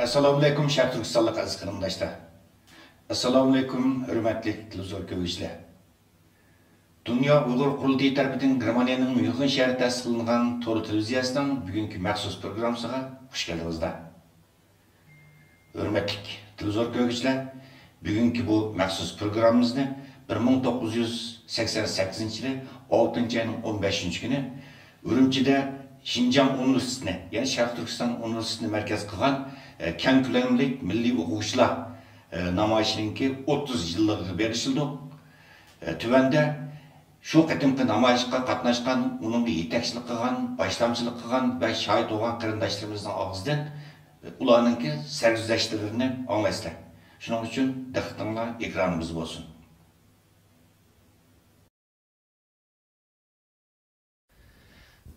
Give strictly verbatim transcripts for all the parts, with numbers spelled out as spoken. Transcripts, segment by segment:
ئەسسالامۇئەلەيكۇم، شەرقىي تۈركىستانلىق ئەزىز قېرىنداشلار! ئەسسالامۇئەلەيكۇم، ھۆرمەتلىك تېلېۋىزور كۆرگۈچىلەر! دۇنيا ئۇيغۇر قۇرۇلتىيى تەرىپىدىن گېرمانىيەنىڭ ميۇنخېن شەھىرىدە تەسىس قىلىنغان تور تېلېۋىزىيەسىنىڭ بۈگۈنكى مەخسۇس پروگراممىسىغا خۇش كەلدىڭىزلەر! ھۆرمەتلىك تېلېۋىزور كۆرگۈچىلەر، بۈگۈنكى بۇ مەخسۇس پروگراممىمىزنى بىر مىڭ توققۇز يۈز سەكسەن سەككىزىنچى يىلى ئالتىنچى ئاينىڭ ئون بەشىنچى كۈنى ئۈرۈمچىدە شىنجاڭ ئۇنىۋېرسىتېتىنى، يەنى شەرقىي تۈركىستان ئۇنىۋېرسىتېتىنى مەركەز قىلغان، ئە، كەڭ كۆلەملىك مىللىي ئوقۇغۇچىلار، ئە، نامايىشىنىڭكى ئوتتۇز يىللىقىغا بېغىشلىدۇق. ئە، تۆۋەندە شۇ قېتىمقى نامايىشقا قاتناشقان، ئۇنىڭغا يېتەكچىلىك قىلغان، باشلامچىلىق قىلغان ۋە شاھىت بولغان قېرىنداشلىرىمىزنىڭ ئاغزىدىن ئۇلارنىڭكى سەرگۈزەشتلىرىنى ئاڭلايسىلەر. شۇنىڭ ئۈچۈن دىققىتىڭلار ئېكرانىمىزدا بولسۇن.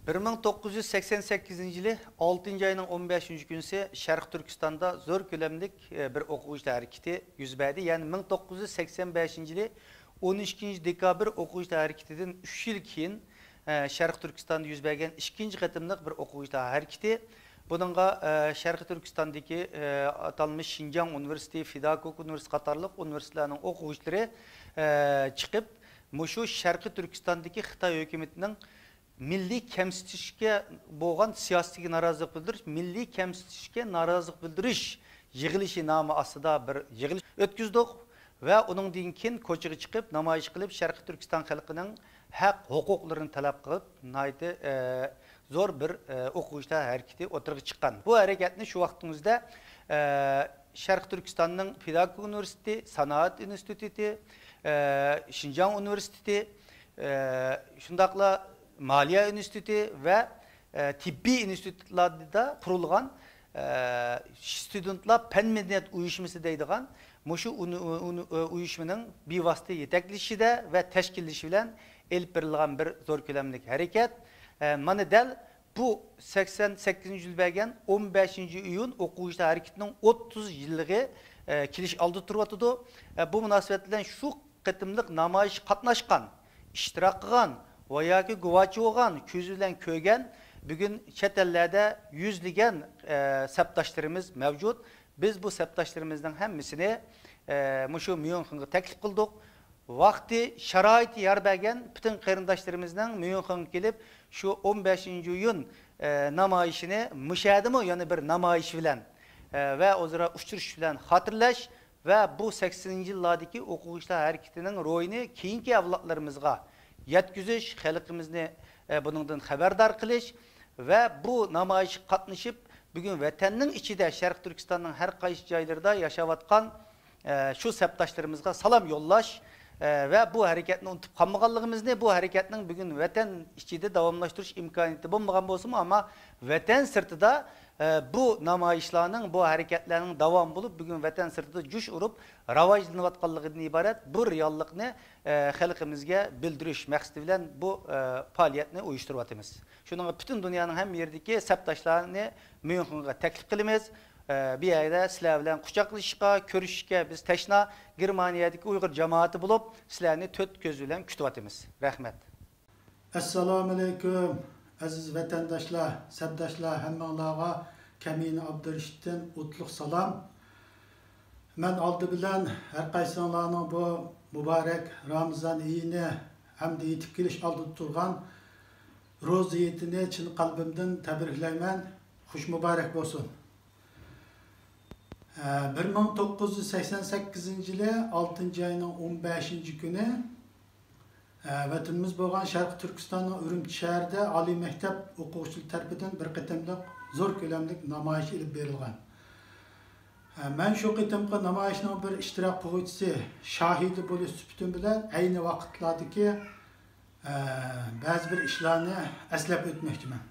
بىر مىڭ توققۇز يۈز سەكسەن سەككىزىنچى يىلى ئالتىنچى ئاينىڭ ئون بەشىنچى كۈنىسى شەرقىي تۈركىستاندا زور كۆلەملىك، ئە، بىر ئوقۇغۇچىلار ھەرىكىتى يۈز بەردى. يەنى مىڭ توققۇز يۈز سەكسەن بەشىنچى يىلى ئون ئىككىنچى دېكابىر ئوقۇغۇچىلار ھەرىكىتىدىن ئۈچ يىل كېيىن، ئە، شەرقىي تۈركىستاندا يۈز بەرگەن ئىككىنچى قېتىملىق بىر ئوقۇغۇچىلار ھەرىكىتى. بۇنىڭغا، ئە، شەرقىي تۈركىستاندىكى، ئە، ئاتالمىش شىنجاڭ ئۇنىۋېرسىتېتى، فېداكوك ئۇنىۋېرسىتېتى قاتارلىق ئۇنىۋېرسىتېتلارنىڭ ئوقۇغۇچىلىرى، ئە، چىقىپ، مۇشۇ شەرقىي تۈركىستاندىكى خىتاي ھۆكۈمىتىنىڭ مىللىي كەمسىتىشكە بولغان سىياسىتىگە نارازىلىق بىلدۈرۈش، مىللىي كەمسىتىشكە نارازىلىق بىلدۈرۈش يىغىلىشى نامى ئاستىدا بىر يىغىلىش ئۆتكۈزدۇق ۋە ئۇنىڭدىن كېيىن كوچىغا چىقىپ، نامايىش قىلىپ، شەرقىي تۈركىستان خەلقىنىڭ ھەق ھوقۇقلىرىنى تەلەپ قىلىپ، ناھايىتى، ئە، زور بىر، ئە، ئوقۇغۇچىلار ھەرىكىتى ئوتتۇرىغا چىققان. بۇ ھەرىكەتنى شۇ ۋاقتىڭىزدا، ئە، شەرقىي تۈركىستاننىڭ پېداگوگىكا ئۇنىۋېرسىتېتى، سانائەت ئىنستىتۇتى، ئە، شىنجاڭ ئۇنىۋېرسىتېتى، ئە، شۇنداقلا مالىيە ئىنستىتۇتى ۋە، ئە، تېببىي ئىنستىتۇتلاردا قۇرۇلغان، ئە، ستۇدېنتلار پەن مەدەنىيەت ئۇيۇشمىسى دەيدىغان مۇشۇ ئۇنى-، ئۇنى-، ئۇيۇشمىنىڭ بىۋاسىتە يېتەكلىشىشىدە ۋە تەشكىللىشى بىلەن ئېلىپ بېرىلغان بىر زور كۆلەملىك ھەرىكەت. ئە، مانا دەل بۇ سەكسەن سەككىزىنچى يىل بەرگەن ئون بەشىنچى ئىيۇن ئوقۇغۇچىلار ھەرىكىتىنىڭ ئوتتۇز يىللىقى، ئە، كېلىش ئالدىدا تۇرۇۋاتىدۇ. ئە، بۇ مۇناسىۋەت بىلەن شۇ قېتىملىق نامايىشقا قاتناشقان، ئىشتىراك قىلغان ۋە ياكى گۇۋاھچى بولغان، كۆزى بىلەن كۆرگەن، بۈگۈن چەت ئەللەردە يۈزلىگەن، ئە، سەپداشلىرىمىز مەۋجۇت. بىز بۇ سەپداشلىرىمىزنىڭ ھەممىسىنى، ئە، مۇشۇ ميۇنخېنغا تەكلىپ قىلدۇق. ۋاقتى، شارائىتى يار بەرگەن پۈتۈن قېرىنداشلىرىمىزنىڭ ميۇنخېنغا كېلىپ، شۇ ئون بەشىنچى ئىيۇن، ئە، نامايىشىنى مۇشۇ يەردىمۇ يەنە بىر نامايىش بىلەن، ئە، ۋە ئۆزئارا ئۇچرىشىش بىلەن خاتىرىلەش، ۋە بۇ سەكسىنىنچى يىللاردىكى ئوقۇغۇچىلار ھەرىكىتىنىڭ روھىنى كېيىنكى ئەۋلادلىرىمىزغا يەتكۈزۈش، خەلقىمىزنى، ئە، بۇنىڭدىن خەۋەردار قىلىش ۋە بۇ نامايىشقا قاتنىشىپ، بۈگۈن ۋەتەننىڭ ئىچىدە، شەرقىي تۈركىستاننىڭ ھەر قايسى جايلىرىدا ياشاۋاتقان، ئە، شۇ سەپداشلىرىمىزغا سالام يوللاش، ئە، ۋە بۇ ھەرىكەتنى ئۇنتۇپ قالمىغانلىقىمىزنى، بۇ ھەرىكەتنىڭ بۈگۈن ۋەتەن ئىچىدە داۋاملاشتۇرۇش ئىمكانىيىتى بولمىغان بولسىمۇ، ئەمما ۋەتەن سىرتىدا ئە، بۇ نامايىشلارنىڭ، بۇ ھەرىكەتلەرنىڭ داۋامى بولۇپ، بۈگۈن ۋەتەن سىرتىدا جۇش ئۇرۇپ راۋاجلىنىۋاتقانلىقىدىن ئىبارەت بۇ رېئاللىقنى، ئە، خەلقىمىزگە بىلدۈرۈش مەقسىتى بىلەن بۇ، ئە، پائالىيەتنى ئۇيۇشتۇرۇۋاتىمىز. شۇنىڭغا پۈتۈن دۇنيانىڭ ھەممە يېرىدىكى سەپداشلارنى ميۇنخېنغا تەكلىپ قىلىمىز. ئە، بۇ يەردە سىلەر بىلەن قۇچاقلىشىشقا، كۆرۈشۈشكە بىز تەشنا. گېرمانىيەدىكى ئۇيغۇر جامائىتى بولۇپ، سىلەرنى تۆت كۆز بىلەن كۈتۈۋاتىمىز. رەھمەت. ئەسسالامۇئەلەيكۇم، ئەزىز ۋەتەنداشلار، سەپداشلار، ھەممىڭلارغا كەمىنە ئابدۇرېشىتتىن ئوتلۇق سالام. مەن ئالدى بىلەن ھەر قايسىڭلارنىڭ بۇ مۇبارەك رامىزان ئېيىنى ھەمدە يېتىپ كېلىش ئالدىدا تۇرغان روزا ھېيتىنى چىن قەلبىمدىن تەبرىكلەيمەن. خۇش مۇبارەك بولسۇن. بىر مىڭ توققۇز يۈز سەكسەن سەككىزىنچى يىلى ئالتىنچى ئاينىڭ ئون بەشىنچى كۈنى، ۋەتىنىمىز بولغان شەرقىي تۈركىستاننىڭ ئۈرۈمچى شەھىرىدە ئالىي مەكتەپ ئوقۇغۇچىلىرى تەرىپىدىن بىر قېتىملىق زور كۆلەملىك نامايىش ئېلىپ بېرىلغان. مەن شۇ قېتىمقى نامايىشنىڭ بىر ئىشتىراك قىلغۇچىسى، شاھىدى بولۇش سۈپىتىم بىلەن ئەينى ۋاقىتلاردىكى بەزى بىر ئىشلارنى ئەسلەپ ئۆتمەكچىمەن.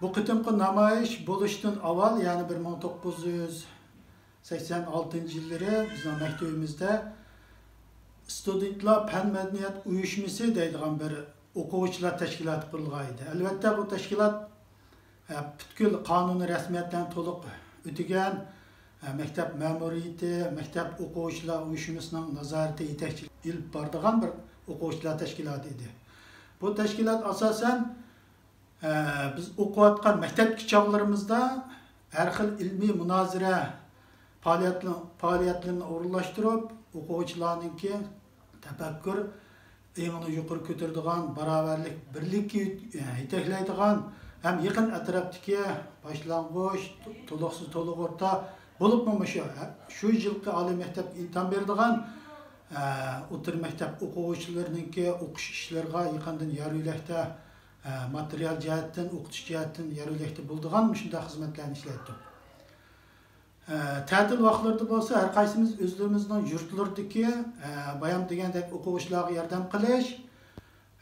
بۇ قېتىمقى نامايىش بولۇشتىن ئاۋۋال، يەنى بىر مىڭ توققۇز يۈز سەكسەن ئالتىنچى يىللىرى بىزنىڭ مەكتىۋىمىزدە ستۇدېنتلار پەن مەدەنىيەت ئۇيۇشمىسى دەيدىغان بىر ئوقۇغۇچىلار تەشكىلاتى قۇرۇلغان ئىدى. ئەلۋەتتە، بۇ تەشكىلات، ئە، پۈتكۈل قانۇنىي رەسمىيەتلەرنى تولۇق ئۆتىگەن، ئە، مەكتەپ مەمۇرىيىتى، مەكتەپ ئوقۇغۇچىلار ئۇيۇشمىسىنىڭ نازارىتى، يېتەكچىلىكى ئېلىپ بارىدىغان بىر ئوقۇغۇچىلار تەشكىلاتى ئىدى. بۇ تەشكىلات ئاساسەن، ئە، بىز ئوقۇۋاتقان مەكتەپتىكى چاغلىرىمىزدا ھەر خىل ئىلمىي مۇنازىرە پائالىيەتلىرىنى ئورۇنلاشتۇرۇپ، ئوقۇغۇچىلارنىڭكى تەپەككۇر ئېڭىنى يۇقىرى كۆتۈرىدىغان، باراۋەرلىك، بىرلىككە يېتەكلەيدىغان ھەم يېقىن ئەتراپتىكى باشلانغۇچ، تولۇقسىز، تولۇق ئورتا، بولۇپمۇ مۇشۇ، شۇ يىلقى ئالىي مەكتەپكە ئىمتىھان بېرىدىغان، ئە، ئوتتۇرا مەكتەپ ئوقۇغۇچىلىرىنىڭكى ئوقۇش ئىشلىرىغا يېقىندىن يار يۆلەكتە، ئە، ماتېرىيال جەھەتتىن، ئوقۇتۇش جەھەتتىن يار يۆلەكتە بولىدىغان مۇشۇنداق خىزمەتلەرنى ئىشلەتتۇق. ئە، تەتىل ۋاقىتلىرىدا بولسا ھەر قايسىمىز ئۆزلىرىمىزنىڭ يۇرتلىرىدىكى، ئە، بايام دېگەندەك ئوقۇغۇچىلارغا ياردەم قىلىش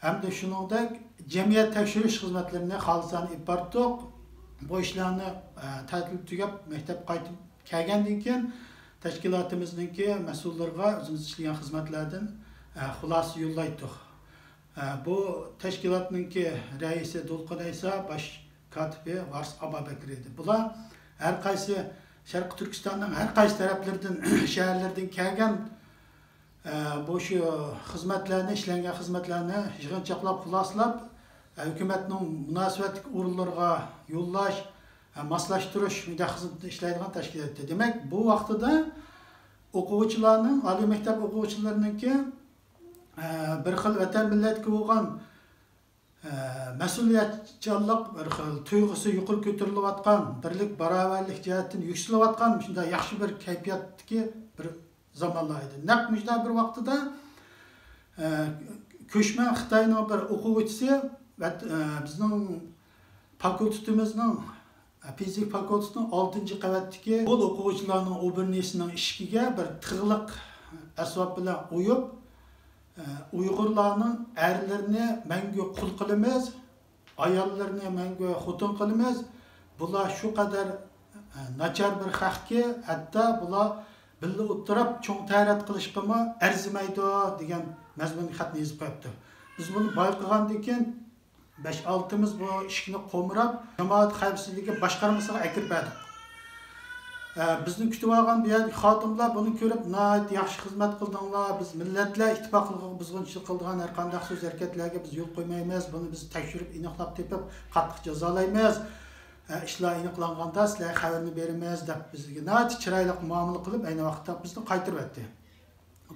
ھەمدە شۇنىڭدەك جەمئىيەت تەكشۈرۈش خىزمەتلىرىنى خالىسانى ئېلىپ باردۇق. بۇ ئىشلارنى، ئە، تەتىل تۈگەپ مەكتەپكە قايتىپ كەلگەندىن كېيىن تەشكىلاتىمىزنىڭكى مەسئۇللىرىغا ئۆزىمىز ئىشلىگەن خىزمەتلەردىن، ئە، خۇلاسە يوللايتتۇق. ئە، بۇ تەشكىلاتنىڭكى رەئىسى دولقۇن ئەيسا، باش كاتىپى ۋارىس ئابابەكرى ئىدى. بۇلار ھەر قايسى شەرقىي تۈركىستاننىڭ ھەر قايسى تەرەپلىرىدىن، شەھەرلىرىدىن كەلگەن، ئە، بۇ شۇ خىزمەتلەرنى، ئىشلەنگەن خىزمەتلەرنى يىغىنچاقلاپ، خۇلاسىلاپ، ئە، ھۆكۈمەتنىڭ مۇناسىۋەتلىك ئورۇنلىرىغا يوللاش، ئە، ماسلاشتۇرۇش مۇنداق خىزمىتىنى ئىشلەيدىغان تەشكىلات ئىدى. دېمەك، بۇ ۋاقتىدا ئوقۇغۇچىلارنىڭ، ئالىي مەكتەپ ئوقۇغۇچىلىرىنىڭكى، ئە، بىر خىل ۋەتەن مىللەتكە بولغان ئە، مەسئۇلىيەتچانلىق بىر خىل تۇيغۇسى يۇقىرى كۆتۈرۈلۈۋاتقان، بىرلىك، باراۋەرلىك جەھەتتىن يۈكسىلىۋاتقان مۇشۇنداق ياخشى بىر كەيپىياتتىكى بىر زامانلار ئىدى. نەق مۇشۇنداق بىر ۋاقتىدا، ئە، كۆچمەن خىتاينىڭ بىر ئوقۇغۇچىسى ۋە، ئە، بىزنىڭ فاكۇلتېتىمىزنىڭ، ئە، فىزىك فاكۇلتېتىنىڭ ئالتىنچى قەۋەتتىكى ئوقۇغۇچىلارنىڭ ئوبورنىسىنىڭ ئىشىكىگە بىر تىغلىق ئەسۋاب بىلەن ئويۇپ، ئۇيغۇرلارنىڭ ئەرلىرىنى مەڭگۈ قۇل قىلىمىز، ئاياللىرىنى مەڭگۈ خوتۇن قىلىمىز. بۇلار شۇ قەدەر، ئە، ناچار بىر خەقكى، ھەتتا بۇلار بىللە ئولتۇرۇپ چوڭ تەرەت قىلىشقىمۇ ئەرزىمەيدۇ دېگەن مەزمۇنلۇق خەتنى يېزىپ قويۇپتۇ. بىز بۇنى بايقىغاندىن كېيىن، بەش-ئالتىمىز بۇ ئىشىكنى قومراپ، جامائەت خەۋپسىزلىكى باشقارمىسىغا ئەكىرىپ بەردۇق. ئە، بىزنى كۈتۈۋالغان بۇ يەردىكى خادىملار بۇنى كۆرۈپ، ناھايىتى ياخشى خىزمەت قىلدىڭلار، بىز مىللەتلەر ئىتتىپاقلىقىغا بۇزغۇنچىلىق قىلىدىغان ھەر قانداق سۆز-ھەرىكەتلەرگە بىز يول قويمايمىز، بۇنى بىز تەكشۈرۈپ، ئېنىقلاپ تېپىپ، قاتتىق جازالايمىز. ئە، ئىشلار ئېنىقلانغاندا سىلەرگە خەۋەرنى بېرىمىز، دەپ بىزگە ناھايىتى چىرايلىق مۇئامىلە قىلىپ، ئەينى ۋاقىتتا بىزنى قايتۇرۇۋەتتى.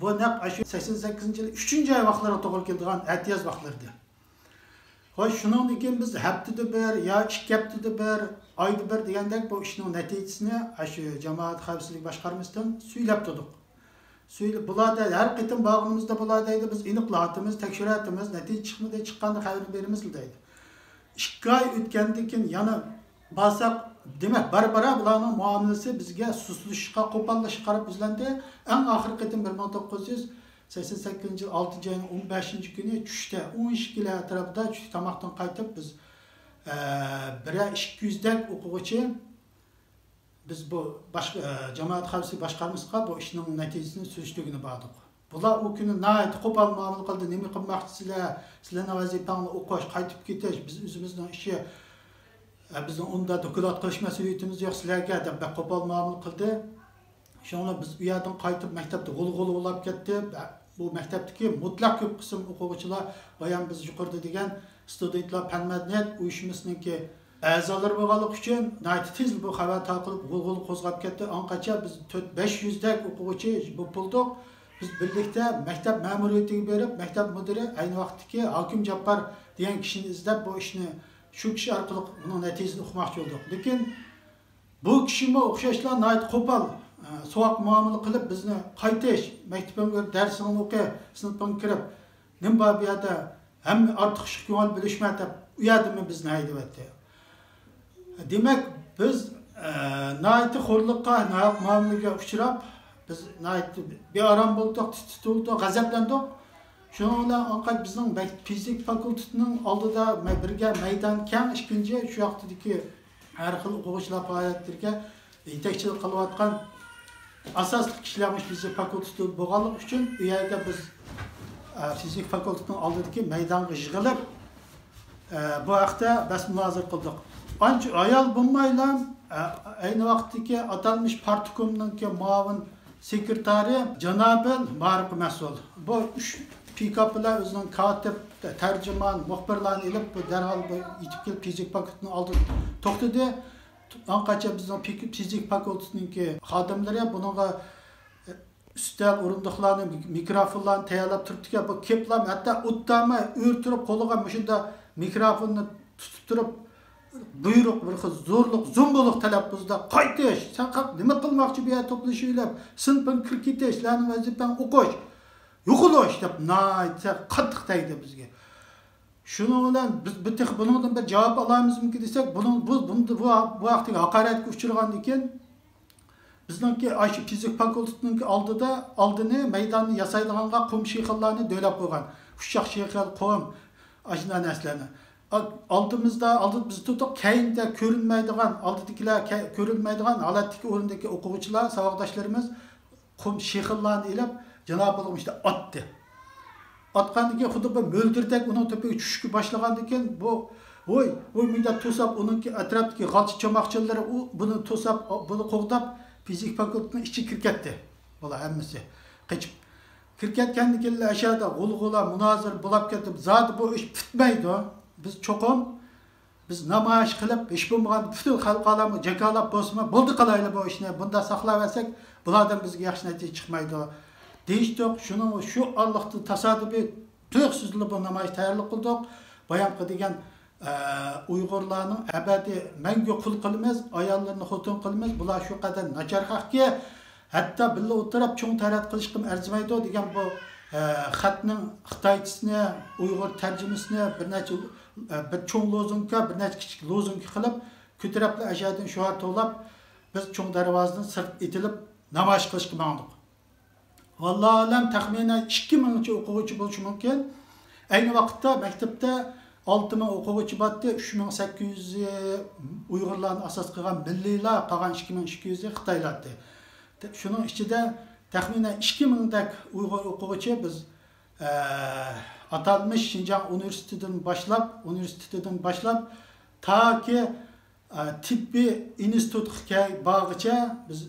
بۇ نەق ئاشۇ سەكسەن سەككىزىنچى يىل ئۈچىنچى ئاي ۋاقىتلىرىغا توغرا كېلىدىغان ئەتىياز ۋاقىتلىرىدى. خوش، شۇنىڭدىن كېيىن بىز ھەپتىدە بىر يا ئىككى ھەپتىدە بىر، ئايدا بىر دېگەندەك بۇ ئىشنىڭ نەتىجىسىنى ئاشۇ جامائەت خەۋپسىزلىكى باشقارمىسىدىن سۈيلەپ تۇردۇق. سۈيلە-، بۇلار دەيدۇ، ھەر قېتىم بارغىنىمىزدا بۇلار دەيدۇ، بىز ئېنىقلاۋاتىمىز، تەكشۈرۈۋاتىمىز، نەتىجە چىقمىدى، چىققاندا خەۋەرنى بېرىمىز دەيدۇ. ئىككى ئاي ئۆتكەندىن كېيىن يەنە بارساق، دېمەك، بارا-بارا بۇلارنىڭ مۇئامىلىسى بىزگە سۇسلىشىشقا، قوپاللىشىشقا قاراپ يۈزلەندى. ئەڭ ئاخىرقى قېتىم بىر مىڭ توققۇز يۈز سەكسەن سەككىزىنچى يىل ئالتىنچى ئاينىڭ ئون بەشىنچى كۈنى چۈشتە، ئون ئىككىلەر ئەتراپىدا چۈشلۈك تاماقتىن قايتىپ، بىز، ئە، بىرەر ئىككى يۈزدەك ئوقۇغۇچى، بىز بۇ باش-، ئە، جامائەت خەۋپسىزلىك باشقارمىسىغا بۇ ئىشنىڭ نەتىجىسىنى سۈرۈشتۈرگىلى باردۇق. بۇلار ئۇ كۈنى ناھايىتى قوپال مۇئامىلە قىلدى. نېمە قىلماقچىسىلەر؟ سىلەرنىڭ ۋەزىپەڭلار ئوقۇش، قايتىپ كېتىش، بىز ئۆزىمىزنىڭ ئىشى، ئە، بىزنىڭ ئۇندا دوكلات قىلىش مەسئۇلىيىتىمىز يوق سىلەرگە، دەپ بەك قوپال مۇئامىلە قىلدى. شۇڭا بىز ئۇ يەردىن قايتىپ مەكتەپتە غۇلغۇلا بولاپ كەتتى. بۇ مەكتەپتىكى مۇتلەق كۆپ قىسىم ئوقۇغۇچىلار بايام بىز يۇقىرىدا دېگەن ستۇدېنتلار پەن مەدەنىيەت ئۇيۇشمىسىنىڭكى ئەزالىرى بولغانلىقى ئۈچۈن ناھايىتى تېز بۇ خەۋەر تارقىلىپ، غۇلغۇلا قوزغاپ كەتتى. ئاڭقاچە بىز تۆت، بەش يۈزدەك ئوقۇغۇچى بولۇپ بولدۇق. بىز بىرلىكتە مەكتەپ مەمۇرىيىتىگە بېرىپ، مەكتەپ مۇدىرى، ئەينى ۋاقىتتىكى ھاكىم جاپپار دېگەن كىشىنى ئىزدەپ، بۇ ئىشنى شۇ كىشى ئارقىلىق بۇنىڭ نەتىجىسىنى ئۇقماقچى بولدۇق. لېكىن بۇ كىشىمۇ ئوخشاشلا ناھايىتى قوپال، ئە، سوغۇق مۇئامىلە قىلىپ، بىزنى قايتىش، مەكتىپىڭگە بېرىپ دەرسىڭنى ئوقۇ، سىنىپىڭغا كىرىپ، نېمە بار بۇ يەردە، ھەممە ئارتۇقچىلىقىڭنى بىلىشمە دەپ، ئۇ يەردىنمۇ بىزنى ھەيدىۋەتتى. دېمەك، بىز، ئە، ناھايىتى خورلۇققا، ناھەق مۇئامىلىگە ئۇچراپ، بىز ناھايىتى بىئارام بولدۇق، تىت-تىت بولدۇق، غەزەپلەندۇق. شۇنىڭ بىلەن ئاڭقاچ بىزنىڭ مەك-، فىزىك فاكۇلتېتىنىڭ ئالدىدا مە-، بىرگە مەيدان كەڭ، ئىككىنچى شۇ ۋاقىتتىكى ھەر خىل ئوقۇغۇچىلار پائالىيەتلىرىگە يېتەكچىلىك قىلىۋاتقان ئاساسلىق كىشىلەر مۇشۇ فىزىك فاكۇلتېتى بولغانلىقى ئۈچۈن، ئۇ يەرگە بىز، ئە، فىزىك فاكۇلتېتىنىڭ ئالدىدىكى مەيدانغا يىغىلىپ، ئە، بۇ ھەقتە بەس مۇنازىرە قىلدۇق. ئانچە ھايال بولمايلا، ئە، ئەينى ۋاقىتتىكى ئاتالمىش پارتكومنىڭكى مۇئاۋىن سېكرېتارى جانابىل مارىپقا مەسئۇل. بۇ ئۈچ پىكاپ بىلەن ئۆزىنىڭ كاتىپ، تەرجىمان، مۇخبىرلارنى ئېلىپ، بۇ دەرھال بۇ يېتىپ كېلىپ، فىزىك فاكۇلتېتىنىڭ ئالدىدا توختىدى. ئاڭقاچە بىزنىڭ پىك- فىزىك فاكۇلتېتىنىڭكى خادىملىرى بۇنىڭغا ئۈستەل، ئورۇندۇقلارنى، مىكروفونلارنى تەييارلاپ تۇرۇپتىكەن. بۇ كېپلام ھەتتا ئوتتاماي ئۆرە تۇرۇپ قولىغا مۇشۇنداق مىكروفوننى تۇتۇپ تۇرۇپ، بۇيرۇق، بىر خىل زورلۇق، زومبۇلۇق تەلەپپۇزدا، «قايتىش! سەن قاق-، نېمە قىلماقچى بۇ يەردە توپلىشىۋېلىپ؟ سىنىپىڭغا كىرىپ كېتىش! سىلەرنىڭ ۋەزىپەڭ ئوقۇش! يوقىلىش!» دەپ ناھايىتى قاتتىق تەگدى بىزگە. شۇنىڭ بىلەن بىز، بىز تېخى بۇنىڭدىن بىر جاۋاب ئالامىزمىكىن دېسەك، بۇنىڭ، بۇ، بۇ، بۇ، بۇ ھەقتىكى ھاقارەتكە ئۇچرىغاندىكىن، بىزنىڭكى ئاشۇ فىزىك فاكۇلتېتىنىڭكى ئالدىدا، ئالدىنى، مەيداننى ياسايدىغانغا قۇم شېخىللارنى دۆۋىلەپ قويغان. ئۇششاق شېخىل، قۇم، ئاشۇنداق نەرسىلەرنى. ئا-، ئالدىمىزدا، ئالدىدا بىز تۇردۇق، كەينىدە كۆرۈنمەيدىغان، ئالدىدىكىلەر كە-، كۆرۈنمەيدىغان ھالەتتىكى ئورۇندىكى ئوقۇغۇچىلار، ساۋاقداشلىرىمىز قۇم شېخىللارنى ئېلىپ، جانابىلىغا مۇشۇنداق ئاتتى. ئاتقاندىن كېيىن خۇددى بىر مۆلدۈردەك ئۇنىڭ تۆپىگە چۈشۈشكە باشلىغاندىن كېيىن، بۇ، ۋوي، ۋوي، مۇنداق توساپ، ئۇنىڭكى ئەتراپتىكى غالچە چاماقچىلىرى ئۇ، بۇنى توساپ، بۇنى قوغداپ، فىزىك فاكۇلتېتىنىڭ ئىچىگە كىرىپ كەتتى. بۇلار ھەممىسى قېچىپ. كىرىپ كەتكەندىن كېيىن ئەشەدە غۇلغۇلا، مۇنازىرە بولاپ كەتتى. زادى بۇ ئىش پۈتمەيدۇ. بىز چوقۇم بىز نامايىش قىلىپ، ھېچ بولمىغاندا پۈتۈن خەلقئارامۇ جاكارلاپ بولسىمۇ، بولدى قىلايلى بۇ ئىشنى، بۇنداق ساقلاۋەرسەك، بۇلاردىن بىزگە ياخشى نەتىجە چىقمايدۇ، دېيىشتۇق. شۇنىڭ، شۇ ئارىلىقتا تاسادىپىي تۇيۇقسىزلا بۇ نامايىش تەييارلىق قىلدۇق. بايامقى دېگەن، ئە، ئۇيغۇرلارنىڭ ئەبەدىي مەڭگۈ قۇل قىلىمىز، ئاياللىرىنى خوتۇن قىلىمىز، بۇلار شۇ قەدەر ناچار خەقكى، ھەتتا بىللە ئولتۇرۇپ چوڭ تەرەت قىلىشقىمۇ ئەرزىمەيدۇ دېگەن بۇ، ئە، خەتنىڭ خىتايچىسىنى، ئۇيغۇر تەرجىمىسىنى بىر نەچچە، ئە، بىر چوڭ لوزۇنكا، بىر نەچچە كىچىك لوزۇنكا قىلىپ، كۆتۈرەپلا ئەشەدىن شوئار توۋلاپ، بىز چوڭ دەرۋازىدىن سىرت ئېتىلىپ نامايىش قىلىشقا ماڭدۇق. ۋاللاھۇ ئەلەم، تەخمىنەن ئىككى مىڭچە ئوقۇغۇچى بولۇشى مۇمكىن. ئەينى ۋاقىتتا مەكتەپتە ئالتە مىڭ ئوقۇغۇچى بارتتى، ئۈچ مىڭ سەككىز يۈزى ئۇيغۇرلارنى ئاساس قىلغان مىللىيلار، قالغان ئىككى مىڭ ئىككى يۈزى خىتايلاردى. شۇنىڭ ئىچىدە تەخمىنەن ئىككى مىڭدەك ئۇيغۇر ئوقۇغۇچى بىز، ئە، ئاتالمىش شىنجاڭ ئۇنىۋېرسىتېتىدىن باشلاپ، ئۇنىۋېرسىتېتىدىن باشلاپ، تاكى، ئە، تېببىي ئىنستىتۇتقا كەل-، بارغىچە بىز،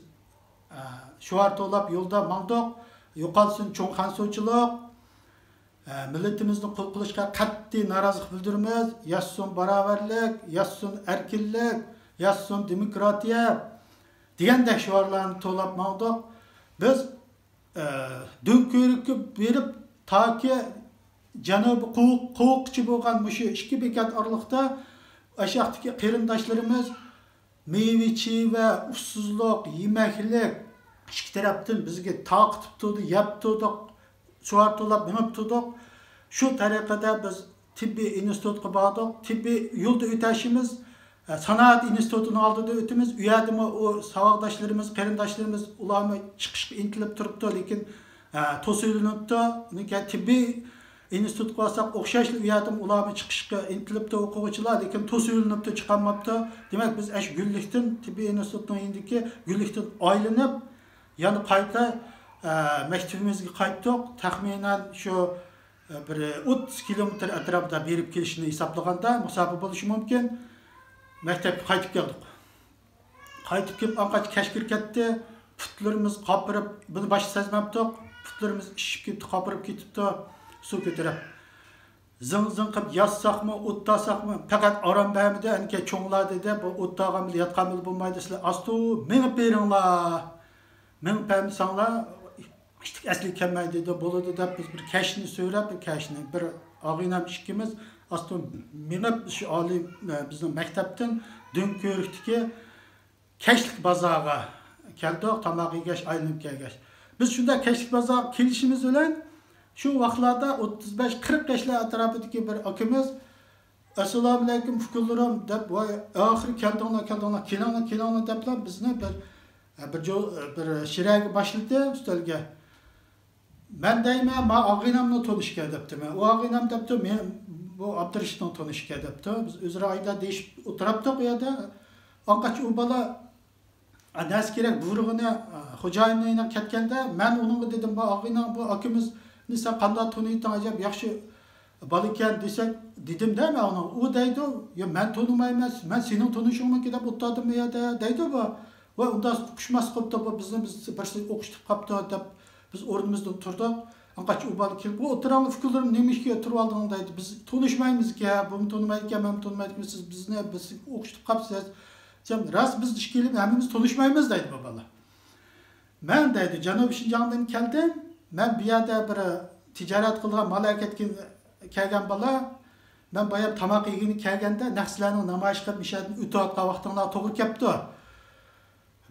ئە، شوئار توۋلاپ يولدا ماڭدۇق. يوقالسۇن چوڭ خەنزۇچىلىق، ئە، مىللىتىمىزنى قۇل قىلىشقا قەتئىي نارازىلىق بىلدۈرىمىز. ياشىسۇن باراۋەرلىك، ياشىسۇن ئەركىنلىك، ياشىسۇن دېموكراتىيە دېگەندەك شوئارلارنى توۋلاپ ماڭدۇق. بىز، ئە، دۆڭكۆۋرۈككە بېرىپ، تاكى جەنۇبىي قوۋۇق-، قوۋۇققىچە بولغان مۇشۇ ئىككى بېكەت ئارىلىقتا ئاشاقتىكى قېرىنداشلىرىمىز مېۋە-چېۋە، ئۇسسۇزلۇق، يېمەكلىك، ئىككى تەرەپتىن بىزگە تارقىتىپ تۇردى، يەپ تۇردۇق، شوئار توۋلاپ مېڭىپ تۇردۇق. شۇ تەرىقىدە بىز تېببىي ئىنستىتۇتقا باردۇق. تېببىي يولدا ئۆتەشىمىز، ئە، سانائەت ئىنستىتۇتىنىڭ ئالدىدا ئۆتىمىز. ئۇ يەردىمۇ ئۇ ساۋاقداشلىرىمىز، قېرىنداشلىرىمىز، ئۇلارمۇ چىقىشقا ئىنتىلىپ تۇرۇپتۇ، لېكىن، ئە، توسۇۋېلىنىپتۇ. ئۇنىڭ كېيىن تېببىي ئىنستىتۇتقا بارساق، ئوخشاشلا ئۇ يەردىمۇ ئۇلارمۇ چىقىشقا ئىنتىلىپتۇ ئوقۇغۇچىلار، لېكىن توسۇۋېلىنىپتۇ، چىقالماپتۇ. دېمەك، بىز ئاشۇ گۈللۈكتىن، تېببىي ئىنستىتۇتنىڭ يېنىدىكى گۈللۈكتىن ئايلىنىپ، يەنە قايتا، ئە، مەكتىپىمىزگە قايتتۇق. تەخمىنەن شۇ، ئە، بىر ئوتتۇز كىلومېتىر ئەتراپىدا بېرىپ كېلىشنى ھېسابلىغاندا، مۇساپە بولۇشى مۇمكىن. مەكتەپكە قايتىپ كەلدۇق. قايتىپ كېلىپ، ئانقاچ كەچ كىرىپ كەتتى. پۇتلىرىمىز قاپىرىپ، بۇنى باشتا سەزمەپتۇق. پۇتلىرىمىز ئىششىپ كېتىپتۇ، قاپىرىپ كېتىپتۇ. سۇ كۆتۈرۈپ. زىڭ-زىڭ قىلىپ ياتساقمۇ، ئوت تارتساقمۇ، پەقەت ئارام بەرمىدى. ئەنكەي چوڭلار دېدى، بۇ ئوت تارغان بىلەن ياتقان بىلەن بولمايدۇ، سىلەر ئاستا مېڭىپ بېرىڭلار. مېڭىپ بەرمىسەڭلار، ئىتتىك ئەسلىگە كەلمەيدۇ دېدى. بولىدۇ دەپ بىز بىر كەشنى سۆرەپ، بىر كەشنى، بىر ئاغىنەم ئىككىمىز ئاستا مېڭىپ شۇ ئالىي، بىزنىڭ مەكتەپتىن دۆڭكۆۋرۈكتىكى كەچلىك بازارغا كەلدۇق، تاماق يېگەچ، ئايلىنىپ كەلگەچ. بىز شۇنداق كەچلىك بازارغا كېلىشىمىز بىلەن، شۇ ۋاقىتلاردا ئوتتۇز بەش، قىرىق ياشلار ئەتراپىدىكى بىر ئاكىمىز، «ئەسسالامۇئەلەيكۇم، ئۇكىلىرىم» دەپ، ۋاي، ئاخىرى «كەلدىڭلار، كەلدىڭلار، كېلىڭلار، كېلىڭلار» دەپلا بىزنى بىر، بىر جو-، بىر شىرەگە باشلىدى، ئۈستەلگە. مەن دەيمەن، «ما ئاغىنەمنىڭ تونۇشىكەن» دەپتىمەن. ئۇ ئاغىنەم دەپتۇ، «مەن، بۇ ئابدۇرېشىتنىڭ تونۇشىكەن» دەپتۇ. بىز ئۆزئارا ئايدا دېيىشىپ ئولتۇراتتۇق ئۇ يەردە. ئاڭقاچ ئۇ بالا، ئا، نەرسە كېرەك بۇيرۇغىنى، ئا، خوجايىنىنىڭ يېنىغا كەتكەندە، مەن ئۇنىڭغا دېدىم، «بۇ ئاغىنەڭ، بۇ ئاكىمىزنى سەن قانداق تونۇيتتىڭ، ئەجەب ياخشى بالا ئىكەن» دېسەك، دېدىمدە مەن ئۇنىڭغا. ئۇ دەيدۇ، «يا، مەن تونۇمايمەن، مەن سېنىڭ تونۇشۇڭمىكىن دەپ ئولتۇردىم ئۇ يەردە» دەيدۇ بۇ. ۋاي، ئۇنداق ئۇقۇشماس قىپتۇ بۇ، بىزنى بىر، بىرسى ئوخشىتىپ قاپتۇ دەپ بىز ئورنىمىزدىن تۇردۇق. ئاڭقاچ ئۇ بالا كېلىپ، «ئۇ ئوتتۇرامدا ئۇكىلىرىم نېمە ئىشكە تۇرۇۋالدىڭ؟» دەيدۇ. «بىز تونۇشمايمىزكەن، بۇمۇ تونۇمايدىكەن، مەنمۇ تونۇمايدىكەن، سىز بىزنى، بىز ئوخشىتىپ قاپسىز. دېسەم، راست، بىز ئىككىلىمىز ھەممىمىز تونۇشمايمىز دەيدۇ بۇ بالا. مەن دەيدۇ، جەنۇبىي شىنجاڭدىن كەلدىم. مەن بۇ يەردە بىر تىجارەت قىلىدىغان مال ھەرىكەتكە كەلگەن بالا. مەن بايام تاماق يېگىلى كەلگەندە، نەق سىلەرنىڭ نامايىش قىلىپ مىشەدىن ئۆتۈۋاتقان ۋاقتىڭلار توغرا كەپتۇ.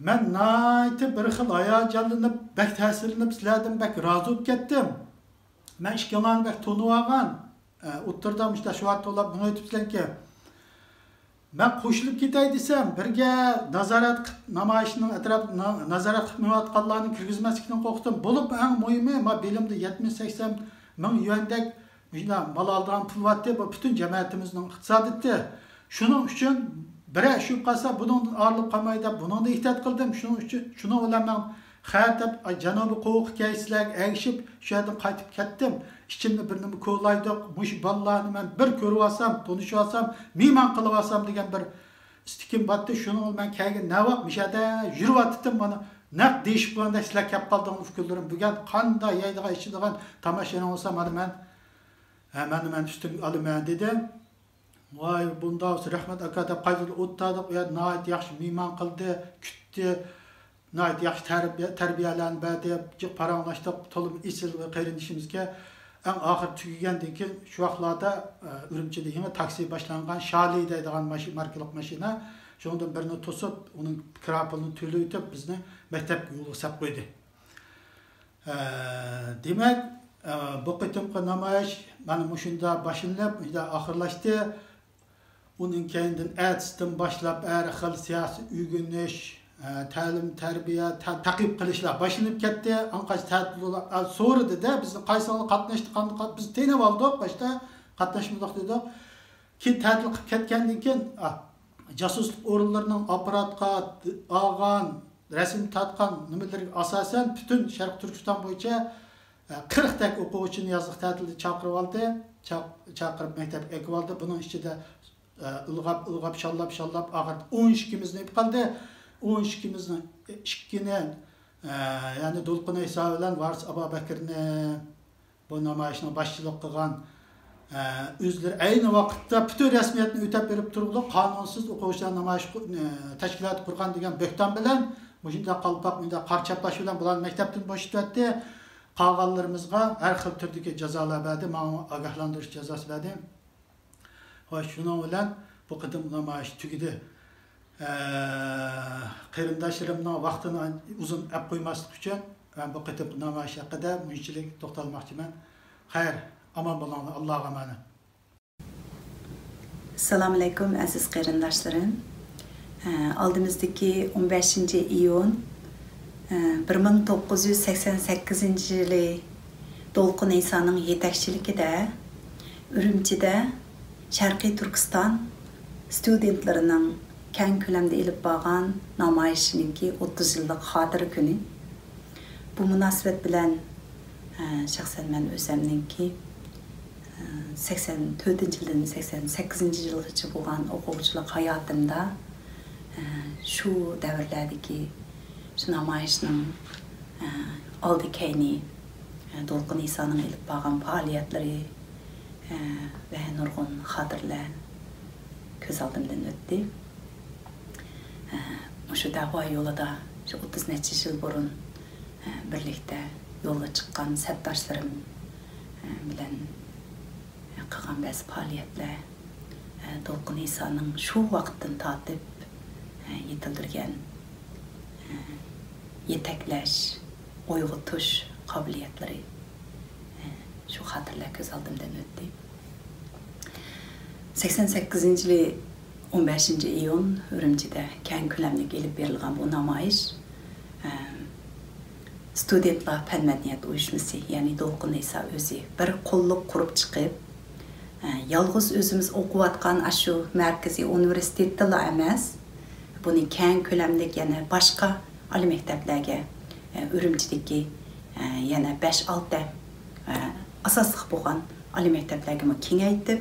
مەن ناھايىتى بىر خىل ھاياجانلىنىپ، بەك تەسىرلىنىپ، سىلەردىن بەك رازى بولۇپ كەتتىم. مەن ئىككىڭلارنى بەك تونۇۋالغان. ئە، ئوتتۇرىدا مۇشۇنداق شۇ ۋاقىت توۋلاپ مېڭىۋېتىپسىلەركى. مەن قوشۇلۇپ كېتەي دېسەم، بىرگە نازارەت قىپ، نامايىشنىڭ ئەتراپىدا نا-، نازارەت قىپ مېڭىۋاتقانلارنى كىرگۈزمەسلىكتىن قورقتۇم. بولۇپ ئەڭ مۇھىمى، ما بېلىمدە يەتمىش سەكسەن مىڭ يۈەندەك مۇشۇنداق مال ئالىدىغان پۇل بارتى، بۇ پۈتۈن جەمەتىمىزنىڭ ئىقتىسادىيىتى. شۇنىڭ ئۈچۈن بىرەر ئىش بولۇپ قالسا، بۇنىڭدىن ئايرىلىپ قالماي دەپ، بۇنىڭدا ئېھتىيات قىلدىم. شۇنىڭ ئۈچۈن، شۇنىڭ بىلەن مەن خەت دەپ، ئاي، جەنۇبىي قوۋۇققا كەلسىلەرگە ئەگىشىپ، شۇ يەردىن قايتىپ كەتتىم. ئىچىمدە بىر نېمە كولايدۇق، مۇشۇ بالىلارنى مەن بىر كۆرۈۋالسام، تونۇشۇۋالسام، مېھمان قىلىۋالسام دېگەن بىر ئىستىكىم بارتى. شۇنىڭ بىلەن مەن كەلگەن نەۋاق مۇشۇ يەردە يۈرۈۋاتىتتىم. مانا نەق دېيىشىپ قويغاندەك، سىلەر كەپ قالدىڭلار ئۇكىلىرىم. بۈگۈن قانداق يەيدىغان، ئىچىدىغان تاماشىنىڭ بولسا، مانا مەن، ھە، مانا مەن ئۈستۈمگە ئالىمەن دېدىم. ۋاي، بۇنداق بولسا رەھمەت ئاكا دەپ قايتىدىن ئولتۇردۇق. ئۇ يەردە ناھايىتى ياخشى مېھمان قىلدى، كۈتتى. ناھايىتى ياخشى تەربىيە، تەربىيەلەرنى بەردى، جىق پاراڭلاشتۇق. تولىمۇ ئېسىل بىر قېرىندىشىمىزكەن. ئەڭ ئاخىرى تۈگىگەندىن كېيىن شۇ ۋاقىتلاردا، ئە، ئۈرۈمچىدە يېڭى تاكسى باشلانغان، شالى دەيدىغان ماشىنا، ماركىلىق ماشىنا. شۇنىڭدىن بىرنى توسۇپ، ئۇنىڭ كىرا پۇلىنى تۆلىۋېتىپ، بىزنى مەكتەپكە يولغا سەپ قويدى. ئە، دېمەك، ئە، بۇ قېتىمقى نامايىش مانا مۇشۇنداق باشلىنىپ، مۇشۇنداق ئاخىرلاشتى. ئۇنىڭ كەينىدىن ئەتىسىدىن باشلاپ ھەر خىل سىياسىي ئۆگىنىش، ئە، تەلىم، تەربىيە، تە-، تەقىب قىلىشلار باشلىنىپ كەتتى. ئاڭقاش تەتىل ئە، سورىدى-دە، بىزنى قايسىڭلار قاتناشتى، قانداق قات-، بىز تېنىۋالدۇق، باشتا قاتناشمىدۇق دېدۇق. كېيىن تەتىل قىلىپ كەتكەندىن كېيىن، ئا، جاسۇسلۇق ئورۇنلىرىنىڭ ئاپپاراتقا ئالغان، رەسىم تارتقان نېمىلىرىگە ئاساسەن، پۈتۈن شەرقىي تۈركىستان بويىچە، ئە، قىرىقتەك ئوقۇغۇچىنى يازلىق تەتىلدە چاقىرىۋالدى. چاق-، چاقىرىپ مەكتەپكە ئەكىۋالدى. بۇنىڭ ئىچىدە، ئە، ئىلغاپ، ئىلغاپ، شاللاپ، شاللاپ، ئاخىرىدا ئون ئىككىمىزنى ئېلىپ قالدى. ئون ئىككىمىزنىڭ ئىككىنى، ئە، يەنى دولقۇن ئەيسا بىلەن ۋارىس ئابابەكرىنى، بۇ نامايىشنىڭ باشچىلىق قىلغان، ئە، ئۆزلىرى ئەينى ۋاقىتتا پۈتۈن رەسمىيەتنى ئۆتەپ بېرىپ تۇرۇپلا، قانۇنسىز ئوقۇغۇچىلار نامايىش قۇ-، ئە، تەشكىلاتى قۇرغان دېگەن بۆھتان بىلەن، مۇشۇنداق قالپاق، مۇنداق قارا چاپلاش بىلەن بۇلارنى مەكتەپتىن بوشىتىۋەتتى. قالغانلىرىمىزغا ھەر خىل تۈردىكى جازالار بەردى، ماڭا ئاگاھلاندۇرۇش جازاسى بەردى. خوش، شۇنىڭ بىلەن بۇ قېتىم نامايىش تۈگىدى. ئە، قېرىنداشلىرىمنىڭ ۋاقتىنى ئۇزۇن ئەپ قويماسلىق ئۈچۈن مەن بۇ قېتىمقى نامايىش ھەققىدە مۇنچىلىك توختالماقچىمەن. خەير، ئامان بولۇڭلار، ئاللاغا ئامانەت. ئەسسالامۇئەلەيكۇم، ئەزىز قېرىنداشلىرىم. ئە، ئالدىمىزدىكى ئون بەشىنچى ئىيۇن، ئە، بىر مىڭ توققۇز يۈز سەكسەن سەككىزىنچى يىلى دولقۇن ئەيسانىڭ يېتەكچىلىكىدە ئۈرۈمچىدە شەرقىي تۈركىستان ستۇدېنتلىرىنىڭ كەڭ كۆلەمدە ئېلىپ بارغان نامايىشىنىڭكى ئوتتۇز يىللىق خاتىرە كۈنى. بۇ مۇناسىۋەت بىلەن، ئە، شەخسەن مەن ئۆزەمنىڭكى، ئە، سەكسەن تۆتىنچى يىلدىن سەكسەن سەككىزىنچى يىلغىچە بولغان ئوقۇغۇچىلىق ھاياتىمدا، ئە، شۇ دەۋرلەردىكى شۇ نامايىشنىڭ، ئە، ئالدى كەينى، ئە، دولقۇن ئەيسانىڭ ئېلىپ بارغان پائالىيەتلىرى، ئە، ۋە نۇرغۇن خاتىرىلەر كۆز ئالدىمدىن ئۆتتى. ئە، مۇشۇ دەۋا يولىدا شۇ ئوتتۇز نەچچە يىل بۇرۇن، ئە، بىرلىكتە يولغا چىققان سەپداشلىرىم، ئە، بىلەن، ئە، قىلغان بەزى پائالىيەتلەر، ئە، دولقۇن ئەيسانىڭ شۇ ۋاقىتتىن تارتىپ، ئە، يېتىلدۈرگەن، ئە، يېتەكلەش، ئويغىتىش قابىلىيەتلىرى، ئە، شۇ خاتىرىلەر كۆز ئالدىمدىن ئۆتتى. سەكسەن سەككىزىنچى يىلى ئون بەشىنچى ئىيۇن ئۈرۈمچىدە كەڭ كۆلەملىك ئېلىپ بېرىلغان بۇ نامايىش، ئە، ستۇدېنتلار پەن مەدەنىيەت ئۇيۇشمىسى، يەنى دولقۇن ئەيسا ئۆزى بىر قوللۇق قۇرۇپ چىقىپ، ئە، يالغۇز ئۆزىمىز ئوقۇۋاتقان ئاشۇ مەركىزىي ئۇنىۋېرسىتېتتىلا ئەمەس، بۇنى كەڭ كۆلەملىك يەنە باشقا ئالىي مەكتەپلەرگە، ئە، ئۈرۈمچىدىكى، ئە، يەنە بەش-ئالتە، ئە، ئاساسلىق بولغان ئالىي مەكتەپلەرگىمۇ كېڭەيتىپ،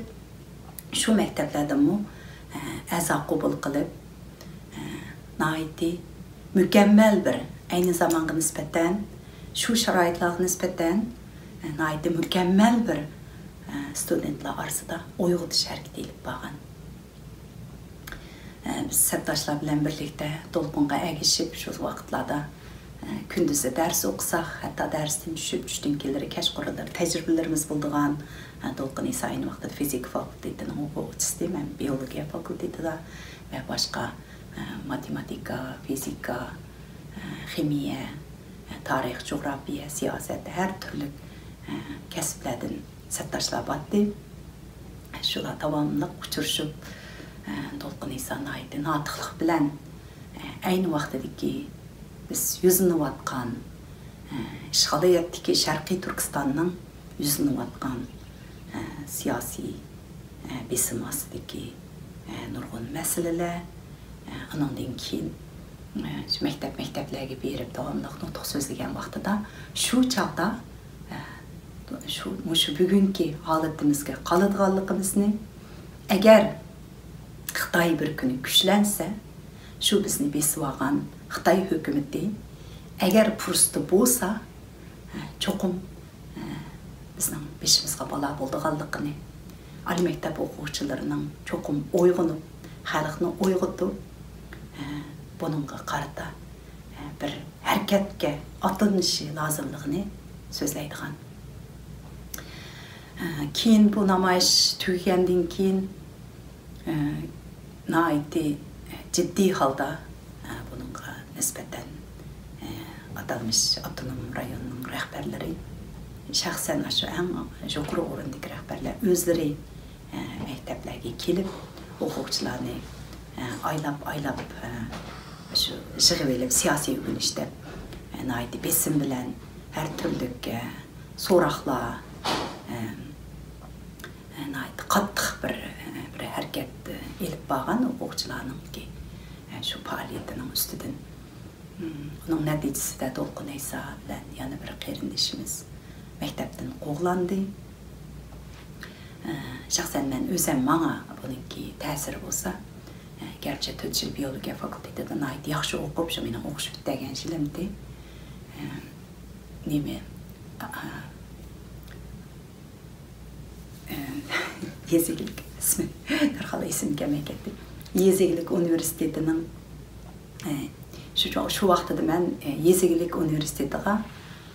شۇ مەكتەپلەردىنمۇ، ئە، ئەزا قوبۇل قىلىپ، ئە، ناھايىتى مۇكەممەل بىر، ئەينى زامانغا نىسبەتەن، شۇ شارائىتلارغا نىسبەتەن، ئە، ناھايىتى مۇكەممەل بىر، ئە، ستۇدېنتلار ئارىسىدا ئويغىتىش ھەرىكىتى ئېلىپ بارغان. ئە، بىز سەپداشلار بىلەن بىرلىكتە دولقۇنغا ئەگىشىپ، شۇ ۋاقىتلاردا، ئە، كۈندۈزى دەرس ئوقۇساق، ھەتتا دەرستىن چۈشۈپ، چۈشتىن كېيىنلىرى كەچقۇرۇنلىرى تەجرىبىلىرىمىز بولىدىغان، ئە، دولقۇن ئىسا ئەينى ۋاقتىدا فىزىكا فاكۇلتېتىنىڭ ئوقۇغۇچىسى، مەن بىئولوگىيە فاكۇلتېتىدا ۋە باشقا، ئە، ماتېماتىكا، فىزىكا، ئە، خىمىيە، ئە، تارىخ، جۇغراپىيە، سىياسەت، ھەر تۈرلۈك، ئە، كەسىپلەردىن سەپداشلار بارتتى. شۇلار داۋاملىق ئۇچرىشىپ، ئە، دولقۇن ئىسا ناھايىتى ناتىقلىق بىلەن، ئە، ئەينى ۋاقتىدىكى بىز يۈزلىنىۋاتقان، ئە، ئىشغالىيەتتىكى شەرقىي تۈركىستاننىڭ يۈزلىنىۋاتقان، ئە، سىياسىي، ئە، بېسىم ئاستىدىكى، ئە، نۇرغۇن مەسىلىلەر، ئە، ئۇنىڭدىن كېيىن، ئە، شۇ مەكتەپ، مەكتەپلەرگە بېرىپ داۋاملىق نۇتۇق سۆزلىگەن ۋاقتىدا، شۇ چاغدا، ئە، شۇ، مۇشۇ بۈگۈنكى ھالىتىمىزگە قالىدىغانلىقىمىزنى، ئەگەر خىتاي بىر كۈنى كۈچلەنسە، شۇ بىزنى بېسىۋالغان خىتاي ھۆكۈمىتى ئەگەر پۇرسىتى بولسا، ئە، چوقۇم، ئە، بىزنىڭ بېشىمىزغا بالا بولىدىغانلىقىنى، ئالىي مەكتەپ ئوقۇغۇچىلىرىنىڭ چوقۇم ئويغىنىپ، خەلقنى ئويغىتىپ، ئە، بۇنىڭغا قارىتا، ئە، بىر ھەرىكەتكە ئاتلىنىشى لازىملىقىنى سۆزلەيدىغان. ئە، كېيىن بۇ نامايىش تۈگىگەندىن كېيىن، ئە، ناھايىتى جىددىي ھالدا، ئە، بۇنىڭغا نىسبەتەن، ئە، ئاتالمىش ئاپتونوم رايوننىڭ رەھبەرلىرى، شەخسەن ئاشۇ ئەڭ يۇقىرى ئورۇندىكى رەھبەرلەر ئۆزلىرى، ئە، مەكتەپلەرگە كېلىپ، ئوقۇغۇچىلارنى، ئە، ئايلاپ، ئايلاپ، ئە، شۇ يىغىۋېلىپ، سىياسىي ئۆگىنىش دەپ، ئە، ناھايىتى بېسىم بىلەن ھەر تۈرلۈك، ئە، سوراقلار، ئە، ناھايىتى قاتتىق بىر، بىر ھەرىكەت ئېلىپ بارغان ئوقۇغۇچىلارنىڭكى شۇ پائالىيىتىنىڭ ئۈستىدىن. ئۇنىڭ نەتىجىسىدە دولقۇن ئەيسا بىلەن يەنە بىر قېرىندىشىمىز مەكتەپتىن قوغلاندى. شەخسەن مەن ئۆزەم ماڭا بۇنىڭكى تەسىرى بولسا، گەرچە تۆت يىل بىئولوگىيە فاكۇلتېتىدا ناھايىتى ياخشى ئوقۇپ، شۇ مېنىڭ ئوقۇش پۈتتۈرگەن يىلىمدى. نېمە، ئا، ئا، ئە، يېزا ئىگىلىك ئىسمى دەرھال ئېسىمگە كەلمەي كەتتى. يېزا ئىگىلىك ئۇنىۋېرسىتېتىنىڭ، ئە، شۇ، شۇ ۋاقتىدا مەن، ئە، يېزا ئىگىلىك ئۇنىۋېرسىتېتىغا،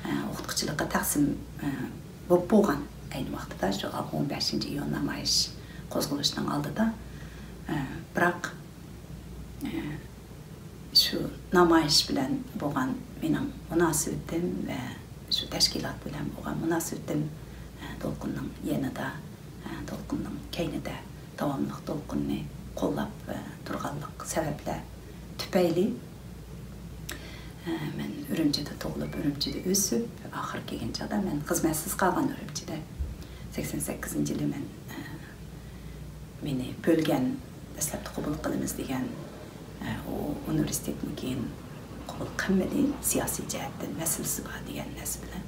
ئە، ئوقۇتقۇچىلىققا تەقسىم، ئە، بولۇپ بولغان ئەينى ۋاقتىدا، شۇ ئون بەشىنچى ئىيۇن نامايىش قوزغىلىشىنىڭ ئالدىدا. ئە، بىراق، ئە، شۇ نامايىش بىلەن بولغان مېنىڭ مۇناسىۋىتىم ۋە شۇ تەشكىلات بىلەن بولغان مۇناسىۋىتىم، ئە، دولقۇننىڭ يېنىدا، ئە، دولقۇننىڭ كەينىدە داۋاملىق دولقۇننى قوللاپ، ئە، تۇرغانلىق سەۋەبلەر تۈپەيلى، ئە، مەن ئۈرۈمچىدە تۇغۇلۇپ، ئۈرۈمچىدە ئۆسۈپ، ئاخىرى كەلگەن چاغدا مەن خىزمەتسىز قالغان ئۈرۈمچىدە. سەكسەن سەككىزىنچى يىلى مەن، ئە، مېنى بۆلگەن، دەسلەپتە قوبۇل قىلىمىز دېگەن، ئە، ئۇ ئۇنىۋېرسىتېتمۇ كېيىن قوبۇل قىلمىدى، سىياسىي جەھەتتىن مەسىلىسى بار دېگەن نەرسە بىلەن.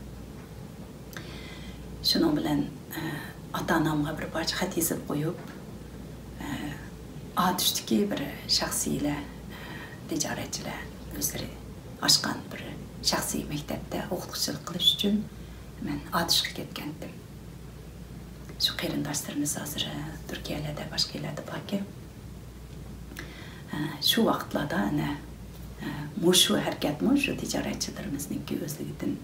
شۇنىڭ بىلەن، ئە، ئاتا-ئانامغا بىر پارچە خەت يېزىپ قويۇپ، ئە، ئاتۇشتىكى بىر شەخسىيلەر، ئە، تىجارەتچىلەر ئۆزلىرى ئاچقان بىر شەخسىي مەكتەپتە ئوقۇتقۇچىلىق قىلىش ئۈچۈن مەن ئاتۇشقا كەتكەنتىم. شۇ قېرىنداشلىرىمىز ھازىر، ئە، تۈركىيەلەردە، باشقا يەرلەردە باركەن. ئە، شۇ ۋاقىتلاردا ئەنە، ئە، مۇشۇ ھەرىكەتمۇ شۇ تىجارەتچىلىرىمىزنىڭكى ئۆزلۈكىدىن،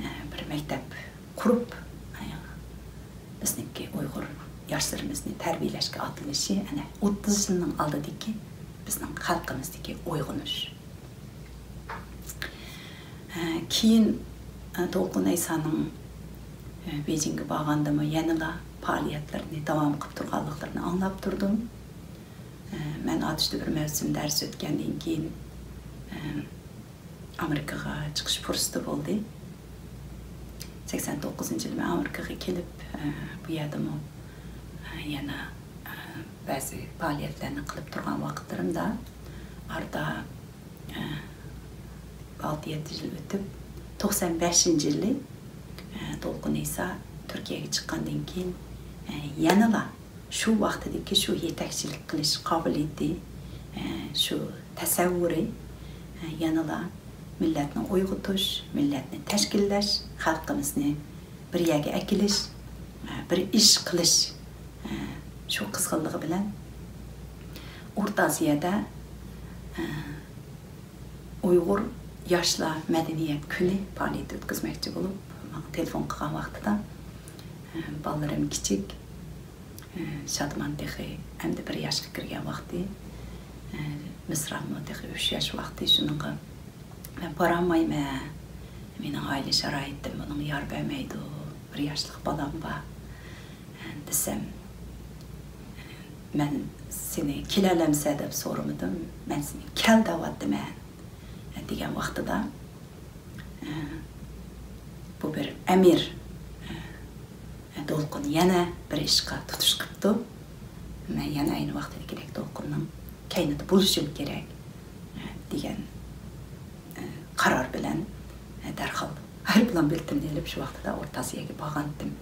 ئە، بىر مەكتەپ قۇرۇپ، ئە، بىزنىڭكى ئۇيغۇر ياشلىرىمىزنى تەربىيەلەشكە ئاتلىنىشى، ئەنە، ئوتتۇز يىلنىڭ ئالدىدىكى بىزنىڭ خەلقىمىزدىكى ئويغىنىش. ئە، كېيىن، ئە، دولقۇن ئەيسانىڭ، ئە، بېيجىڭگە بارغاندىمۇ يەنىلا پائالىيەتلىرىنى داۋام قىلىپ تۇرغانلىقلىرىنى ئاڭلاپ تۇردۇم. ئە، مەن ئاتۇشتا بىر مەۋسۇم دەرس ئۆتكەندىن كېيىن، ئە، ئامېرىكىغا چىقىش پۇرسىتى بولدى. سەكسەن توققۇزىنچى يىلى مەن ئامېرىكىغا كېلىپ، ئە، بۇ يەردىمۇ، ئە، يەنە، ئە، بەزى پائالىيەتلەرنى قىلىپ تۇرغان ۋاقىتلىرىمدا ئارىدا، ئە، ئالتە يەتتە يىل ئۆتۈپ، توقسان بەشىنچى يىلى، ئە، دولقۇن ئەيسا تۈركىيەگە چىققاندىن كېيىن، ئە، يەنىلا شۇ ۋاقتىدىكى شۇ يېتەكچىلىك قىلىش قابىلىيىتى، ئە، شۇ تەسەۋۋۇرى، ئە، يەنىلا مىللەتنى ئويغىتىش، مىللەتنى تەشكىللەش، خەلقىمىزنى بىر يەرگە ئەكېلىش، ئە، بىر ئىش قىلىش، ئە، شۇ قىزغىنلىقى بىلەن ئورتا ئاسىيادا، ئە، ئۇيغۇر ياشلار مەدەنىيەت كۈنى پائالىيىتى ئۆتكۈزمەكچى بولۇپ، ماڭا تېلېفون قىلغان ۋاقتىدا، ئە، بالىلىرىم كىچىك، ئە، شادىمان تېخى ئەمدى بىر ياشقا كىرگەن ۋاقتى، ئە، مىسرانمۇ تېخى ئۈچ ياش ۋاقتى، شۇنىڭغا مەن بارالمايمەن، مېنىڭ ئائىلە شارائىتىم بۇنىڭغا يار بەرمەيدۇ، بىر ياشلىق بالام بار، ئە، دېسەم، مەن سېنى كېلەلەمسە دەپ سورىمىدىم، مەن سېنى كەل دەۋاتىمەن دېگەن ۋاقتىدا، بۇ بىر ئەمىر دولقۇن يەنە بىر ئىشقا تۇتۇش قىپتۇ. مەن يەنە ئەينى ۋاقتىدىكىدەك دولقۇننىڭ كەينىدە بولۇشۇم كېرەك دېگەن قارار بىلەن دەرھال ئايروپىلان بېلىتىمنى ئېلىپ شۇ ۋاقتىدا ئورتا ئاسىياغا بارغانتىم.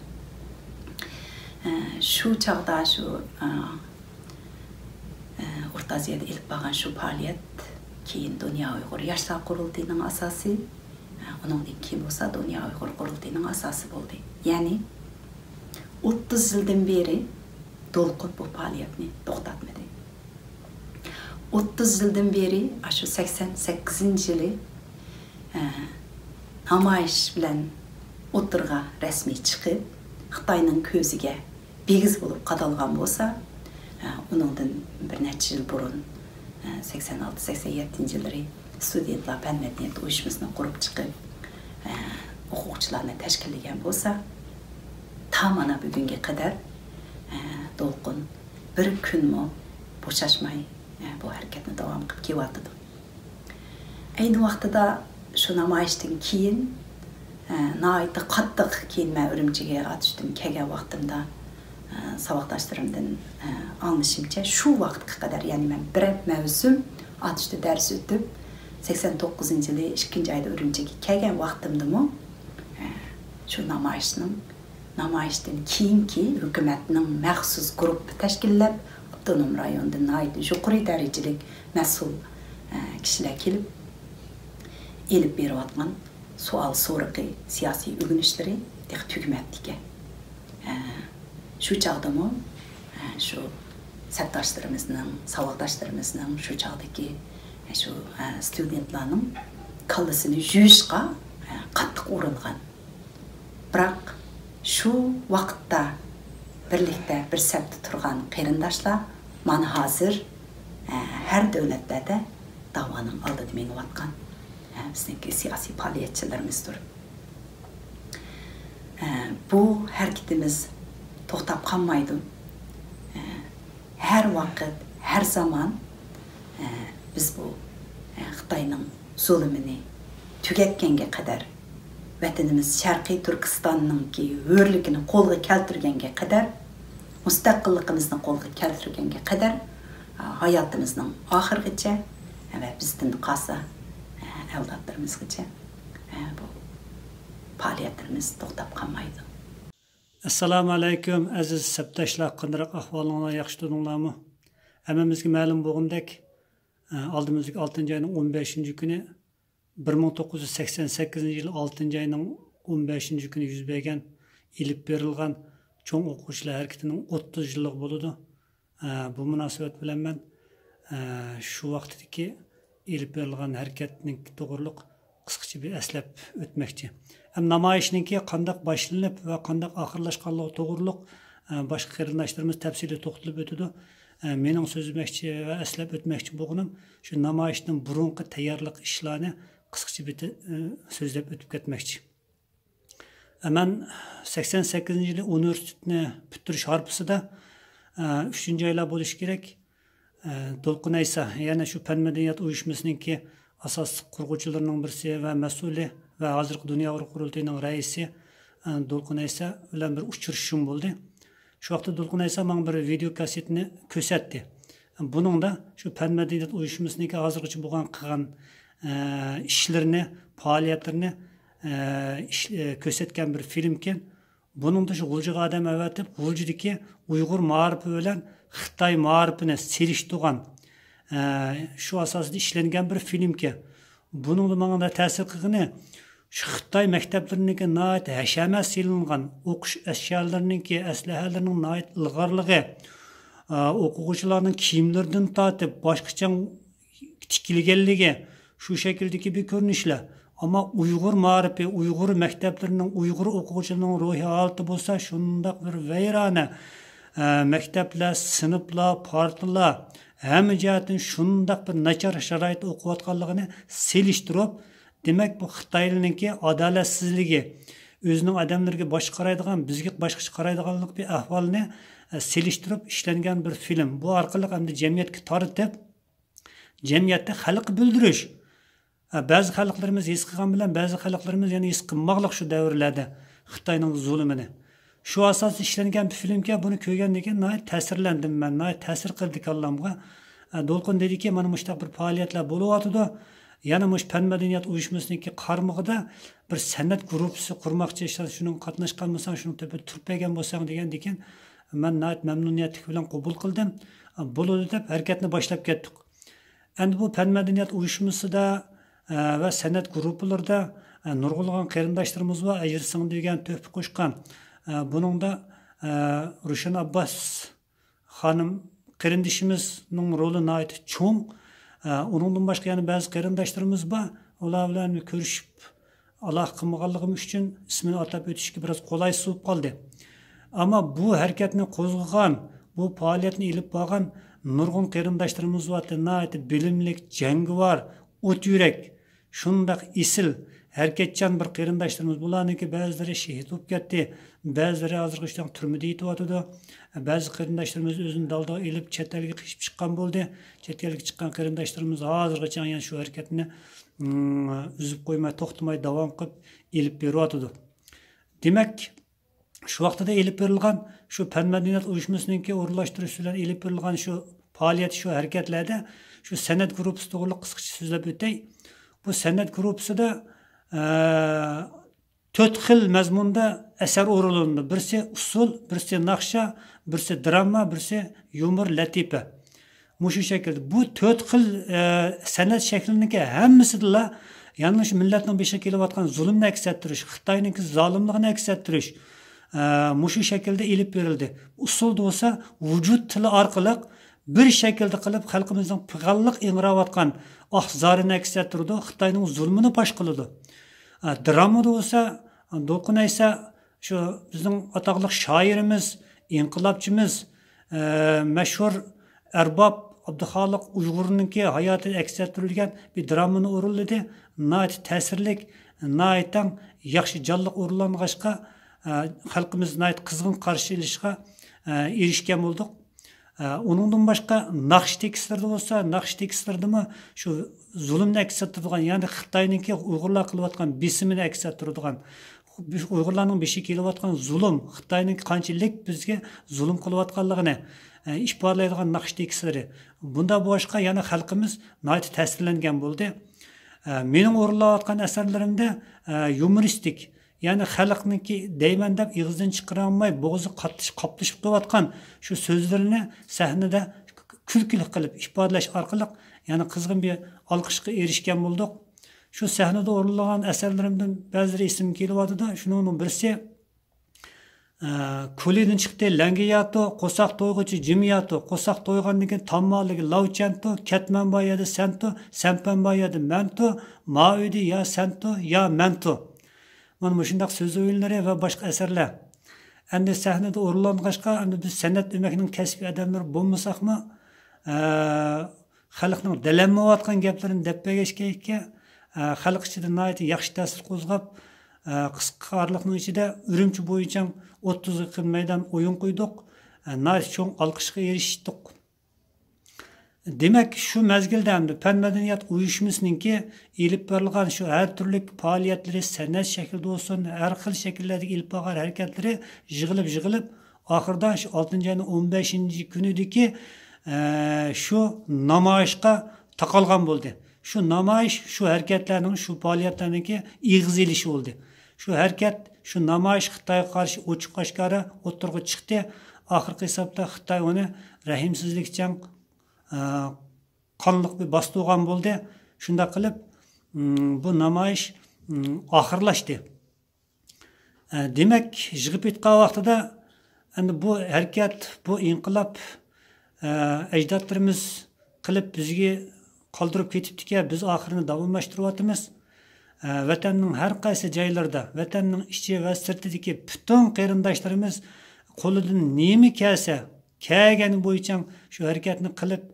شۇ چاغدا شۇ ئورتا ئاسىيادا ئېلىپ بارغان شۇ پائالىيەت كېيىن دۇنيا ئۇيغۇر ياشلار قۇرۇلتىيىنىڭ ئاساسى، ئۇنىڭدىن كېيىن بولسا دۇنيا ئۇيغۇر قۇرۇلتىيىنىڭ ئاساسى بولدى. يەنى ئوتتۇز يىلدىن بېرى دولقۇن بۇ پائالىيەتنى توختاتمىدى. ئوتتۇز يىلدىن بېرى ئاشۇ سەكسەن سەككىزىنچى يىلى نامايىش بىلەن ئوتتۇرىغا رەسمىي چىقىپ، خىتاينىڭ كۆزىگە بىگىز بولۇپ قادالغان بولسا، ئۇنىڭدىن بىر نەچچە يىل بۇرۇن، سەكسەن ئالتە، سەكسەن يەتتىنچى يىللىرى ستۇدېنتلار پەن مەدەنىيەت ئۇيۇشمىسىنى قۇرۇپ چىقىپ، ئوقۇغۇچىلارنى تەشكىللىگەن بولسا، تا مانا بۈگۈنگە قەدەر دولقۇن بىر كۈنمۇ بوشاشماي بۇ ھەرىكەتنى داۋام قىلىپ كېلىۋاتىدۇ. ئەينى ۋاقتىدا شۇ نامايىشتىن كېيىن، ئە، ناھايىتى قاتتىق، كېيىن مەن ئۈرۈمچىگە ئاتۇشتىن كەلگەن ۋاقتىمدا، ئە، ساۋاقداشلىرىمدىن، ئە، ئاڭلىشىمچە، شۇ ۋاقىتقا قەدەر، يەنى مەن بىرەر مەۋسۇم ئاتۇشتا دەرس ئۆتۈپ، سەكسەن توققۇزىنچى يىلى ئىككىنچى ئايدا ئۈرۈمچىگە كەلگەن ۋاقتىمدىمۇ، ئە، شۇ نامايىشنىڭ، نامايىشتىن كېيىنكى ھۆكۈمەتنىڭ مەخسۇس گۇرۇپپا تەشكىللەپ، ئاپتونوم رايوندىن ناھايىتى يۇقىرى دەرىجىلىك مەسئۇل، ئە، كىشىلەر كېلىپ، ئېلىپ بېرىۋاتقان سوئال سورىقى، سىياسىي ئۆگىنىشلىرى تېخى تۈگىمەپتىكەن. ئە، شۇ چاغدىمۇ، ئە، شۇ سەپداشلىرىمىزنىڭ، ساۋاقداشلىرىمىزنىڭ شۇ چاغدىكى، ئە، شۇ، ئە، ستۇدېنتلارنىڭ كاللىسىنى يۇيۇشقا، ئە، قاتتىق ئۇرۇنغان. بىراق، شۇ ۋاقىتتا بىرلىكتە بىر سەپتە تۇرغان قېرىنداشلار مانا ھازىر، ئە، ھەر دۆلەتلەردە داۋانىڭ ئالدىدا مېڭىۋاتقان، ئە، بىزنىڭكى سىياسىي پائالىيەتچىلىرىمىزدۇر. ئە، بۇ ھەرىكىتىمىز توختاپ قالمايدۇ. ئە، ھەر ۋاقىت، ھەر زامان، ئە، بىز بۇ، ئە، خىتاينىڭ زۇلۇمىنى تۈگەتكەنگە قەدەر، ۋەتىنىمىز شەرقىي تۈركىستاننىڭكى ھۆرلۈكىنى قولغا كەلتۈرگەنگە قەدەر، مۇستەقىللىقىمىزنى قولغا كەلتۈرگەنگە قەدەر، ئە، ھاياتىمىزنىڭ ئاخىرىغىچە، ئە، ۋە بىزدىن قالسا، ئە، ئەۋلادلىرىمىزغىچە، ئە، بۇ پائالىيەتلىرىمىز توختاپ قالمايدۇ. ئەسسالامۇ ئەلەيكۇم، ئەزىز سەپداشلار، قانداق ئەھۋالىڭلار، ياخشى تۇردۇڭلارمۇ؟ ھەممىمىزگە مەلۇم بولغىنىدەك، ئالدىمىزدىكى ئالتىنچى ئاينىڭ ئون بەشىنچى كۈنى، بىر مىڭ توققۇز يۈز سەكسەن سەككىزىنچى يىل ئالتىنچى ئاينىڭ ئون بەشىنچى كۈنى يۈز بەرگەن، ئېلىپ بېرىلغان چوڭ ئوقۇغۇچىلار ھەرىكىتىنىڭ ئوتتۇز يىللىقى بولىدۇ. ئە، بۇ مۇناسىۋەت بىلەن مەن، ئە، شۇ ۋاقىتتىكى ئېلىپ بېرىلغان ھەرىكەتنىڭ توغرۇلۇق قىسقىچە بىر ئەسلەپ ئۆتمەكچى. ھەم نامايىشنىڭكى قانداق باشلىنىپ ۋە قانداق ئاخىرلاشقانلىقى توغرۇلۇق، ئە، باشقا قېرىنداشلىرىمىز تەپسىلىي توختىلىپ ئۆتىدۇ. ئە، مېنىڭ سۆزلىمەكچى ۋە ئەسلەپ ئۆتمەكچى بولغىنىم شۇ نامايىشنىڭ بۇرۇنقى تەييارلىق ئىشلارنى قىسقىچە بىر، ئە، سۆزلەپ ئۆتۈپ كەتمەكچى. مەن سەكسەن سەككىزىنچى يىلى ئۇنىۋېرسىتېتنى پۈتتۈرۈش ھارپىسىدا، ئە، ئۈچىنچى ئايلار بولۇشى كېرەك، ئە، دولقۇن ئەيسا، يەنە شۇ پەن مەدەنىيەت ئۇيۇشمىسىنىڭكى ئاساسلىق قۇرغۇچىلىرىنىڭ بىرسى ۋە مەسئۇلى ۋە ھازىرقى دۇنيا ئۇيغۇر قۇرۇلتىيىنىڭ رەئىسى، ئە، دولقۇن ئەيسا بىلەن بىر ئۇچرىشىشىم بولدى. شۇ ۋاقىتتا دولقۇن ئەيسا ماڭا بىر ۋىدېو كاسسېتنى كۆرسەتتى. بۇنىڭدا شۇ پەن مەدەنىيەت ئۇيۇشمىسىنىڭكى ھازىرغىچە بولغان قىلغان، ئە، ئىشلىرىنى، پائالىيەتلىرىنى، ئە، ئىش-، ئە، كۆرسەتكەن بىر فىلىمكەن. بۇنىڭدا شۇ غۇلجىغا ئادەم ئەۋەتىپ، غۇلجىدىكى ئۇيغۇر مائارىپى بىلەن خىتاي مائارىپىنى سېلىشتۇرغان، ئە، شۇ ئاساسىدا ئىشلەنگەن بىر فىلىمكەن. بۇنىڭدا ماڭا تەسىر قىلغىنى، شۇ خىتاي مەكتەپلىرىنىڭكى ناھايىتى ھەشەمەت سېلىنغان، ئوقۇش ئەشيالىرىنىڭكى، ئەسلىھەلىرىنىڭ ناھايىتى ئىلغارلىقى، ئوقۇغۇچىلارنىڭ كىيىملىرىدىن تارتىپ باشقىچە تىكىلگەنلىكى، شۇ شەكىلدىكى بىر كۆرۈنۈشلەر. ئەمما ئۇيغۇر مائارىپى، ئۇيغۇر مەكتەپلىرىنىڭ ئۇيغۇر ئوقۇغۇچىلىرىنىڭ روھىي ھالىتى بولسا شۇنداق بىر ۋەيرانە. ئە، مەكتەپلەر، سىنىپلار، پارتىلار، ھەممە جەھەتتىن شۇنداق بىر ناچار شارائىتتا ئوقۇۋاتقانلىقىنى سېلىشتۇرۇپ، دېمەك، بۇ خىتايلىنىڭكى ئادالەتسىزلىكى، ئۆزىنىڭ ئادەملىرىگە باشقا قارايدىغان، بىزگە باشقىچە قارايدىغانلىق بىر ئەھۋالنى، ئە، سېلىشتۇرۇپ ئىشلەنگەن بىر فىلىم. بۇ ئارقىلىق ئەمدى جەمئىيەتكە تارتىپ، جەمئىيەتتە خەلققە بىلدۈرۈش. ئە، بەزى خەلقلىرىمىز ھېس قىلغان بىلەن، بەزى خەلقلىرىمىز يەنە ھېس قىلماقلىق شۇ دەۋرلەردە خىتاينىڭ زۇلۇمىنى. شۇ ئاساستا ئىشلەنگەن بىر فىلىمكەن، بۇنى كۆرگەندىن كېيىن ناھايىتى تەسىرلەندىم مەن، ناھايىتى تەسىر قىلدى كاللامغا. ئە، دولقۇن دېدىكى، مانا مۇشۇنداق بىر پائالىيەتلەر بولۇۋاتىدۇ. يەنە مۇشۇ پەن مەدەنىيەت ئۇيۇشمىسىنىڭكى قارمىقىدا بىر سەنئەت گۇرۇپپىسى قۇرماقچى، شۇنىڭغا قاتناشقان بولساڭ، شۇنىڭ تۆپىدە تۇرۇپ بەرگەن بولساڭ دېگەندىكىن، مەن ناھايىتى مەمنۇنىيەتلىك بىلەن قوبۇل قىلدىم. بولىدۇ دەپ ھەرىكەتنى باشلاپ كەتتۇق. ئەمدى بۇ پەن مەدەنىيەت ئۇيۇشمىسىدا، ئە، ۋە سەنئەت گۇرۇپپىلىرىدا، ئە، نۇرغۇنلىغان قېرىنداشلىرىمىز بار. ئەجىر سىڭدى دېگەن تۆھپە قوشقان. ئە، بۇنىڭدا، ئە، روشەن ئابباس خانىم قېرىندىشىمىزنىڭ رولى ناھايىتى چوڭ. ئە، ئۇنىڭدىن باشقا يەنە بەزى قېرىنداشلىرىمىز بار. ئۇلار بىلەن كۆرۈشۈپ ئالاقە قىلمىغانلىقىم ئۈچۈن ئىسمىنى ئاتاپ ئۆتۈشكە بىراز قولايسىز بولۇپ قالدى. ئەمما بۇ ھەرىكەتنى قوزغىغان، بۇ پائالىيەتنى ئېلىپ بارغان نۇرغۇن قېرىنداشلىرىمىز بار، ناھايىتى بىلىملىك، جەڭگىۋار، ئوت يۈرەك، شۇنداق ئېسىل، ھەرىكەتچان بىر قېرىنداشلىرىمىز. بۇلارنىڭكى بەزىلىرى شېھىت بولۇپ كەتتى، بەزىلىرى ھازىرغىچە تۈرمىدە يېتىۋاتىدۇ. بەزى قېرىنداشلىرىمىز ئۆزىنى دالدىغا ئېلىپ، چەت ئەلگە قېچىپ چىققان بولدى. چەت ئەلگە چىققان قېرىنداشلىرىمىز ھازىرغىچە يەنە شۇ ھەرىكەتنى، ئىم، ئۈزۈپ قويماي، توختىماي داۋام قىلىپ ئېلىپ بېرىۋاتىدۇ. دېمەك، شۇ ۋاقتىدا ئېلىپ بېرىلغان شۇ پەن مەدەنىيەت ئۇيۇشمىسىنىڭكى ئورۇنلاشتۇرۇشى بىلەن ئېلىپ بېرىلغان شۇ پائالىيەت، شۇ ھەرىكەتلەردە شۇ سەنئەت گۇرۇپپىسى توغرىلىق قىسقىچە سۆزلەپ ئۆتەي. بۇ سەنئەت گۇرۇپپىسىدا، ئە، تۆت خىل مەزمۇندا ئەسەر ئورۇنلىنىدۇ. بىرسى ئۇسسۇل، بىرسى ناخشا، بىرسى دراما، بىرسى يۇمۇر، لەتىپە. مۇشۇ شەكىلدە. بۇ تۆت خىل، ئە، سەنئەت شەكلىنىڭكى ھەممىسىدىلا يەنە شۇ مىللەتنىڭ بېشىغا كېلىۋاتقان زۇلۇمنى ئەكس ئەتتۈرۈش، خىتاينىڭكى زالىملىقىنى ئەكس ئەتتۈرۈش، ئە، مۇشۇ شەكىلدە ئېلىپ بېرىلدى. ئۇسسۇلدا بولسا ۋۇجۇد تىلى ئارقىلىق بىر شەكىلدە قىلىپ خەلقىمىزنىڭ پىغانلىق ئىڭراۋاتقان ئاھ-زارىنى ئەكس ئەتتۈرىدۇ، خىتاينىڭ زۇلمىنى پاش قىلىدۇ. ئە، درامىدا بولسا دولقۇن ئەيسا شۇ بىزنىڭ ئاتاقلىق شائىرىمىز، ئىنقىلابچىمىز، ئە، مەشھۇر ئەرباب ئابدۇخالىق ئۇيغۇرنىڭكى ھاياتىدا ئەكس ئەتتۈرۈلگەن بىر درامىنى ئورۇنلىدى. ناھايىتى تەسىرلىك، ناھايىتى ياخشى جانلىق ئورۇنلانغاچقا، ئە، خەلقىمىز ناھايىتى قىزغىن قارشى ئېلىشقا، ئە، ئېرىشكەن بولدۇق. ئە، ئۇنىڭدىن باشقا ناخشا تېكىستلىرىدا بولسا، ناخشا تېكىستلىرىدىمۇ شۇ زۇلۇمنى ئەكس ئەتتۈرىدىغان، يەنى خىتاينىڭكى ئۇيغۇرلار قىلىۋاتقان بېسىمىنى ئەكس ئەتتۈرىدىغان، ئۇيغۇرلارنىڭ بېشىغا كېلىۋاتقان زۇلۇم، خىتاينىڭ قانچىلىك بىزگە زۇلۇم قىلىۋاتقانلىقىنى، ئە، ئىپادىلەيدىغان ناخشا تېكىستلىرى. بۇنداق بولغاچقا يەنە خەلقىمىز ناھايىتى تەسىرلەنگەن بولدى. ئە، مېنىڭ ئورۇنلاۋاتقان ئەسەرلىرىمدە، ئە، يۇمۇرىستىك، يەنى خەلقنىڭكى دەيمەن دەپ ئېغىزدىن چىقىرالماي، بوغۇزى قاتتىش-، قاپلىشىپ قېلىۋاتقان شۇ سۆزلىرىنى سەھنىدە كۈلكىلىك قىلىپ ئىپادىلەش ئارقىلىق يەنە قىزغىن بىر ئالقىشقا ئېرىشكەن بولدۇق. شۇ سەھنىدە ئورۇنلىغان ئەسەرلىرىمدىن بەزىلىرى ئېسىمگە كېلىۋاتىدۇ. شۇنىڭنىڭ بىرسى، ئە، كولىدىن چىقتى لەڭگە ياتۇ، قورساق تويغۇچە جىم ياتۇ، قورساق تويغاندىن كېيىن تاممالىقى لاۋچەنتۇ، كەتمەن بار يەردە سەنتۇ، سەنپەن بار يەردە مەنتۇ، ما ئۆيدە يا سەنتۇ، يا مەنتۇ. مانا مۇشۇنداق سۆز ئويۇنلىرى ۋە باشقا ئەسەرلەر. ئەمدى سەھنىدە ئورۇنلانغاچقا، ئەمدى بىز سەنئەت ئۆمەكنىڭ كەسپىي ئادەملىرى بولمىساقمۇ، ئە، خەلقنىڭ دەلەنمەيۋاتقان گەپلىرىنى دەپ بەرگەچكە، ئە، خەلق ئىچىدە ناھايىتى ياخشى تەسىر قوزغاپ، ئە، قىسقا ئارىلىقنىڭ ئىچىدە ئۈرۈمچى بويىچە ئوتتۇزغا يېقىن مەيدان ئويۇن قويدۇق. ئە، ناھايىتى چوڭ ئالقىشقا ئېرىشتۇق. دېمەك، شۇ مەزگىلدە ئەمدى پەن مەدەنىيەت ئۇيۇشمىسىنىڭكى ئېلىپ بېرىلغان شۇ ھەر تۈرلۈك پائالىيەتلىرى، سەنئەت شەكلىدە بولسۇن، ھەر خىل شەكىللەردە ئېلىپ بارغان ھەرىكەتلىرى يىغىلىپ، يىغىلىپ، ئاخىرىدا شۇ ئالتىنچى ئاينىڭ ئون بەشىنچى كۈنىدىكى، ئە، شۇ نامايىشقا تاقالغان بولدى. شۇ نامايىش شۇ ھەرىكەتلەرنىڭ، شۇ پائالىيەتلەرنىڭكى ئېغىز ئېلىشى بولدى. شۇ ھەرىكەت، شۇ نامايىش خىتايغا قارشى ئوچۇق ئاشكارا ئوتتۇرىغا چىقتى. ئاخىرقى ھېسابتا خىتاي ئۇنى رەھىمسىزلىكچان، ئە، قانلىق بىر باستۇرغان بولدى. شۇنداق قىلىپ، ئىم، بۇ نامايىش، ئىم، ئاخىرلاشتى. ئە، دېمەك، يىغىپ ئېيتقان ۋاقتىدا، ئەمدى بۇ ھەرىكەت، بۇ ئىنقىلاب، ئە، ئەجدادلىرىمىز قىلىپ بىزگە قالدۇرۇپ كېتىپتىكەن، بىز ئاخىرىنى داۋاملاشتۇرۇۋاتىمىز. ئە، ۋەتەننىڭ ھەر قايسى جايلىرىدا، ۋەتەننىڭ ئىچى ۋە سىرتىدىكى پۈتۈن قېرىنداشلىرىمىز قولىدىن نېمە كەلسە، كەلگەنى بويىچە شۇ ھەرىكەتنى قىلىپ،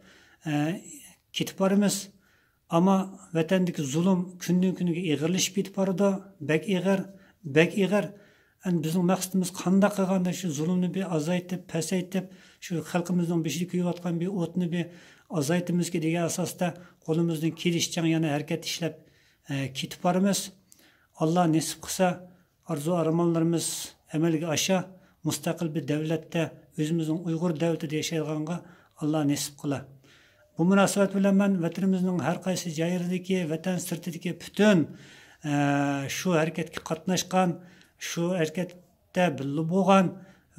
ئە، كېتىپ بارىمىز. ئەمما ۋەتەندىكى زۇلۇم كۈندىن كۈنگە ئېغىرلىشىپ كېتىپ بارىدۇ. بەك ئېغىر، بەك ئېغىر. ئەمدى بىزنىڭ مەقسىتىمىز قانداق قىلغاندا شۇ زۇلۇمنى بىر ئازايتىپ، پەسەيتىپ، شۇ خەلقىمىزنىڭ بېشىدا كۆيۈۋاتقان بىر ئوتنى بىر ئازايتىمىزكى دېگەن ئاساستا قولىمىزدىن كېلىشىچە يەنە ھەرىكەت ئىشلەپ، ئە، كېتىپ بارىمىز. ئاللا نېسىپ قىلسا، ئارزۇ-ئارمانلىرىمىز ئەمەلگە ئاشا، مۇستەقىل بىر دەۋلەتتە، ئۆزىمىزنىڭ ئۇيغۇر دەۋلىتىدە ياشايدىغانغا ئاللا نېسىپ قىلا. بۇ مۇناسىۋەت بىلەن مەن ۋەتىنىمىزنىڭ ھەر قايسى جايلىرىدىكى، ۋەتەن سىرتىدىكى پۈتۈن، ئە، شۇ ھەرىكەتكە قاتناشقان، شۇ ھەرىكەتتە بىللە بولغان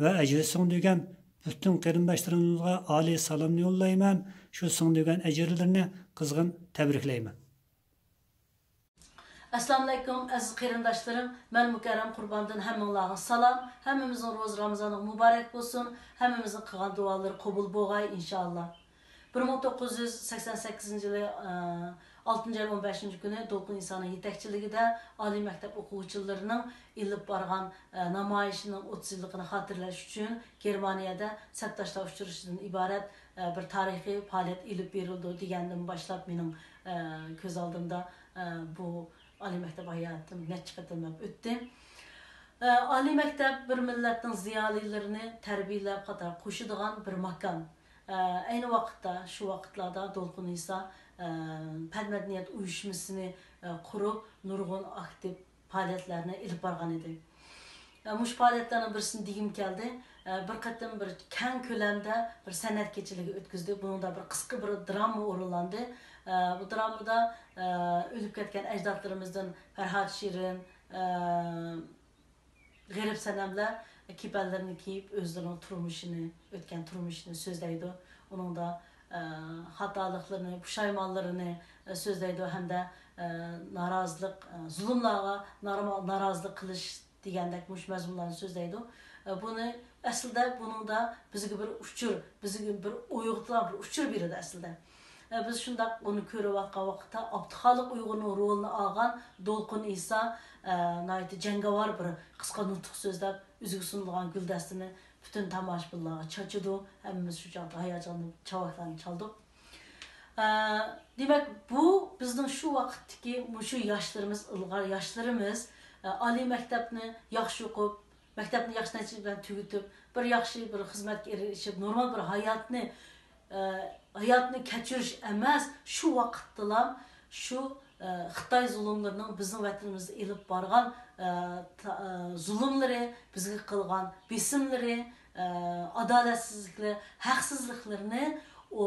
ۋە ئەجرى سىڭدۈرگەن پۈتۈن قېرىنداشلىرىمىزغا ئالىي سالامنى يوللايمەن. شۇ سىڭدۈرگەن ئەجىرلىرىنى قىزغىن تەبرىكلەيمەن. ئەسسالامۇئەلەيكۇم، ئەزىز قېرىنداشلىرىم. مەن مۇكەررەم قۇرباندىن ھەممىڭلارغا سالام. ھەممىمىزنىڭ روزا رامىزانلىق مۇبارەك بولسۇن. ھەممىمىزنىڭ قىلغان دۇئالىرى قوبۇل بولغاي، ئىنشائاللا. بىر مىڭ توققۇز يۈز سەكسەن سەككىزىنچى يىلى، ئە، ئالتىنچى ئاينىڭ ئون بەشىنچى كۈنى دولقۇن ئىسانىڭ يېتەكچىلىكىدە ئالىي مەكتەپ ئوقۇغۇچىلىرىنىڭ ئېلىپ بارغان، ئە، نامايىشىنىڭ ئوتتۇز يىللىقىنى خاتىرىلەش ئۈچۈن گېرمانىيەدە سەپداشلار ئۇچرىشىشىدىن ئىبارەت، ئە، بىر تارىخىي پائالىيەت ئېلىپ بېرىلىدۇ دېگەندىن باشلاپ مېنىڭ، ئە، كۆز ئالدىمدا، ئە، بۇ ئالىي مەكتەپ ھاياتىم نەچچە قېتىم ئۆتتى. ئە، ئالىي مەكتەپ بىر مىللەتنىڭ زىيالىيلىرىنى تەربىيەلەپ قاتارغا قوشىدىغان بىر ماكان. ئە، ئەينى ۋاقىتتا، شۇ ۋاقىتلاردا دولقۇن ئىسا، ئە، پەن مەدەنىيەت ئۇيۇشمىسىنى، ئە، قۇرۇپ، نۇرغۇن ئاكتىپ پائالىيەتلەرنى ئېلىپ بارغان ئىدى. ئە، مۇشۇ پائالىيەتلەرنىڭ بىرسىنى دېگۈم كەلدى. ئە، بىر قېتىم بىر كەڭ كۆلەمدە بىر سەنئەت كېچىلىكى ئۆتكۈزدى. بۇنىڭدا بىر قىسقا بىر دراما ئورۇنلاندى. ئە، بۇ درامىدا، ئە، ئۆلۈپ كەتكەن ئەجدادلىرىمىزدىن پەرھات شېرىن، ئە، غېرىب سەنەملەر كېپەنلىرىنى كىيىپ، ئۆزلىرىنىڭ تۇرمۇشىنى، ئۆتكەن تۇرمۇشىنى سۆزلەيدۇ. ئۇنىڭدا، ئە، خاتالىقلىرىنى، پۇشايمانلىرىنى، ئە، سۆزلەيدۇ ھەمدە، ئە، نارازىلىق، ئە، زۇلۇملارغا نارما-، نارازىلىق قىلىش دېگەندەك مۇشۇ مەزمۇنلارنى سۆزلەيدۇ. ئە، بۇنى ئەسلىدە بۇنىڭدا بىزگە بىر ئۇچۇر، بىزگە بىر ئويغىتىدىغان بىر ئۇچۇر بېرىدۇ ئەسلىدە. ئە، بىز شۇنداق ئۇنى كۆرۈۋاتقان ۋاقىتتا، ئابدۇخالىق ئۇيغۇرنىڭ رولىنى ئالغان دولقۇن ئىسا، ئە، ناھايىتى جەڭگىۋار بىر قىسقا نۇتۇق سۆزلەپ، ئۆزىگە سۇنۇلغان گۈلدەستىنى پۈتۈن تاماشىبىنلارغا چاچىدۇ. ھەممىمىز شۇ چاغدا ھاياجانلىنىپ چاۋاكلارنى چالدۇق. ئە، دېمەك، بۇ بىزنىڭ شۇ ۋاقىتتىكى مۇشۇ ياشلىرىمىز، ئىلغار ياشلىرىمىز، ئە، ئالىي مەكتەپنى ياخشى ئوقۇپ، مەكتەپنى ياخشى نەتىجە بىلەن تۈگىتىپ، بىر ياخشى بىر خىزمەتكە ئېرىشىپ، نورمال بىر ھاياتنى، ئە، ھاياتنى كەچۈرۈش ئەمەس، شۇ ۋاقىتتىلا شۇ، ئە، خىتاي زۇلۇملىرىنىڭ بىزنىڭ ۋەتىنىمىزدە ئېلىپ بارغان، ئە، تا-، ئە، زۇلۇملىرى، بىزگە قىلغان بېسىملىرى، ئە، ئادالەتسىزلىكلىرى، ھەقسىزلىكلىرىنى، ئۇ،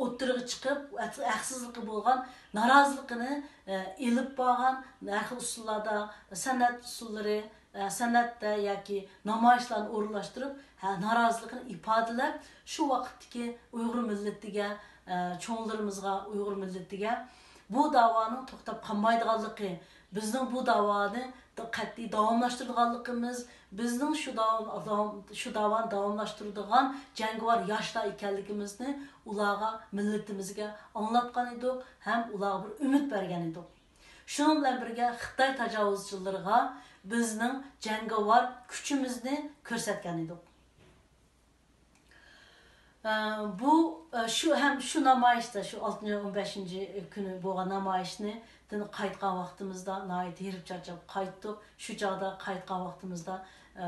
ئوتتۇرىغا چىقىپ، ھەقسىزلىقى بولغان نارازىلىقىنى، ئە، ئېلىپ بارغان ھەر خىل ئۇسۇللاردا، سەنئەت ئۇسۇللىرى، ئە، سەنئەتتە ياكى نامايىشلارنى ئورۇنلاشتۇرۇپ، ھە، نارازىلىقىنى ئىپادىلەپ، شۇ ۋاقىتتىكى ئۇيغۇر مىللىتىگە، ئە، چوڭلىرىمىزغا، ئۇيغۇر مىللىتىگە بۇ داۋانىڭ توختاپ قالمايدىغانلىقى، بىزنىڭ بۇ داۋانى قەتئىي داۋاملاشتۇرىدىغانلىقىمىز، بىزنىڭ شۇ داۋام-، داۋام-، شۇ داۋانى داۋاملاشتۇرىدىغان جەڭگىۋار ياشلار ئىكەنلىكىمىزنى ئۇلارغا، مىللىتىمىزگە ئاڭلاتقان ئىدۇق ھەم ئۇلارغا بىر ئۈمىد بەرگەن ئىدۇق. شۇنىڭ بىلەن بىرگە، خىتاي تاجاۋۇزچىلىرىغا بىزنىڭ جەڭگىۋار كۈچىمىزنى كۆرسەتكەن ئىدۇق. ئە، بۇ، ئە، شۇ ھەم شۇ نامايىشتا، شۇ ئالتىنچى ئاينىڭ ئون بەشىنچى كۈنى بولغان نامايىشنى دىن قايتقان ۋاقتىمىزدا ناھايىتى ھېرىپ چارچاپ قايتتۇق. شۇ چاغدا قايتقان ۋاقتىمىزدا، ئە،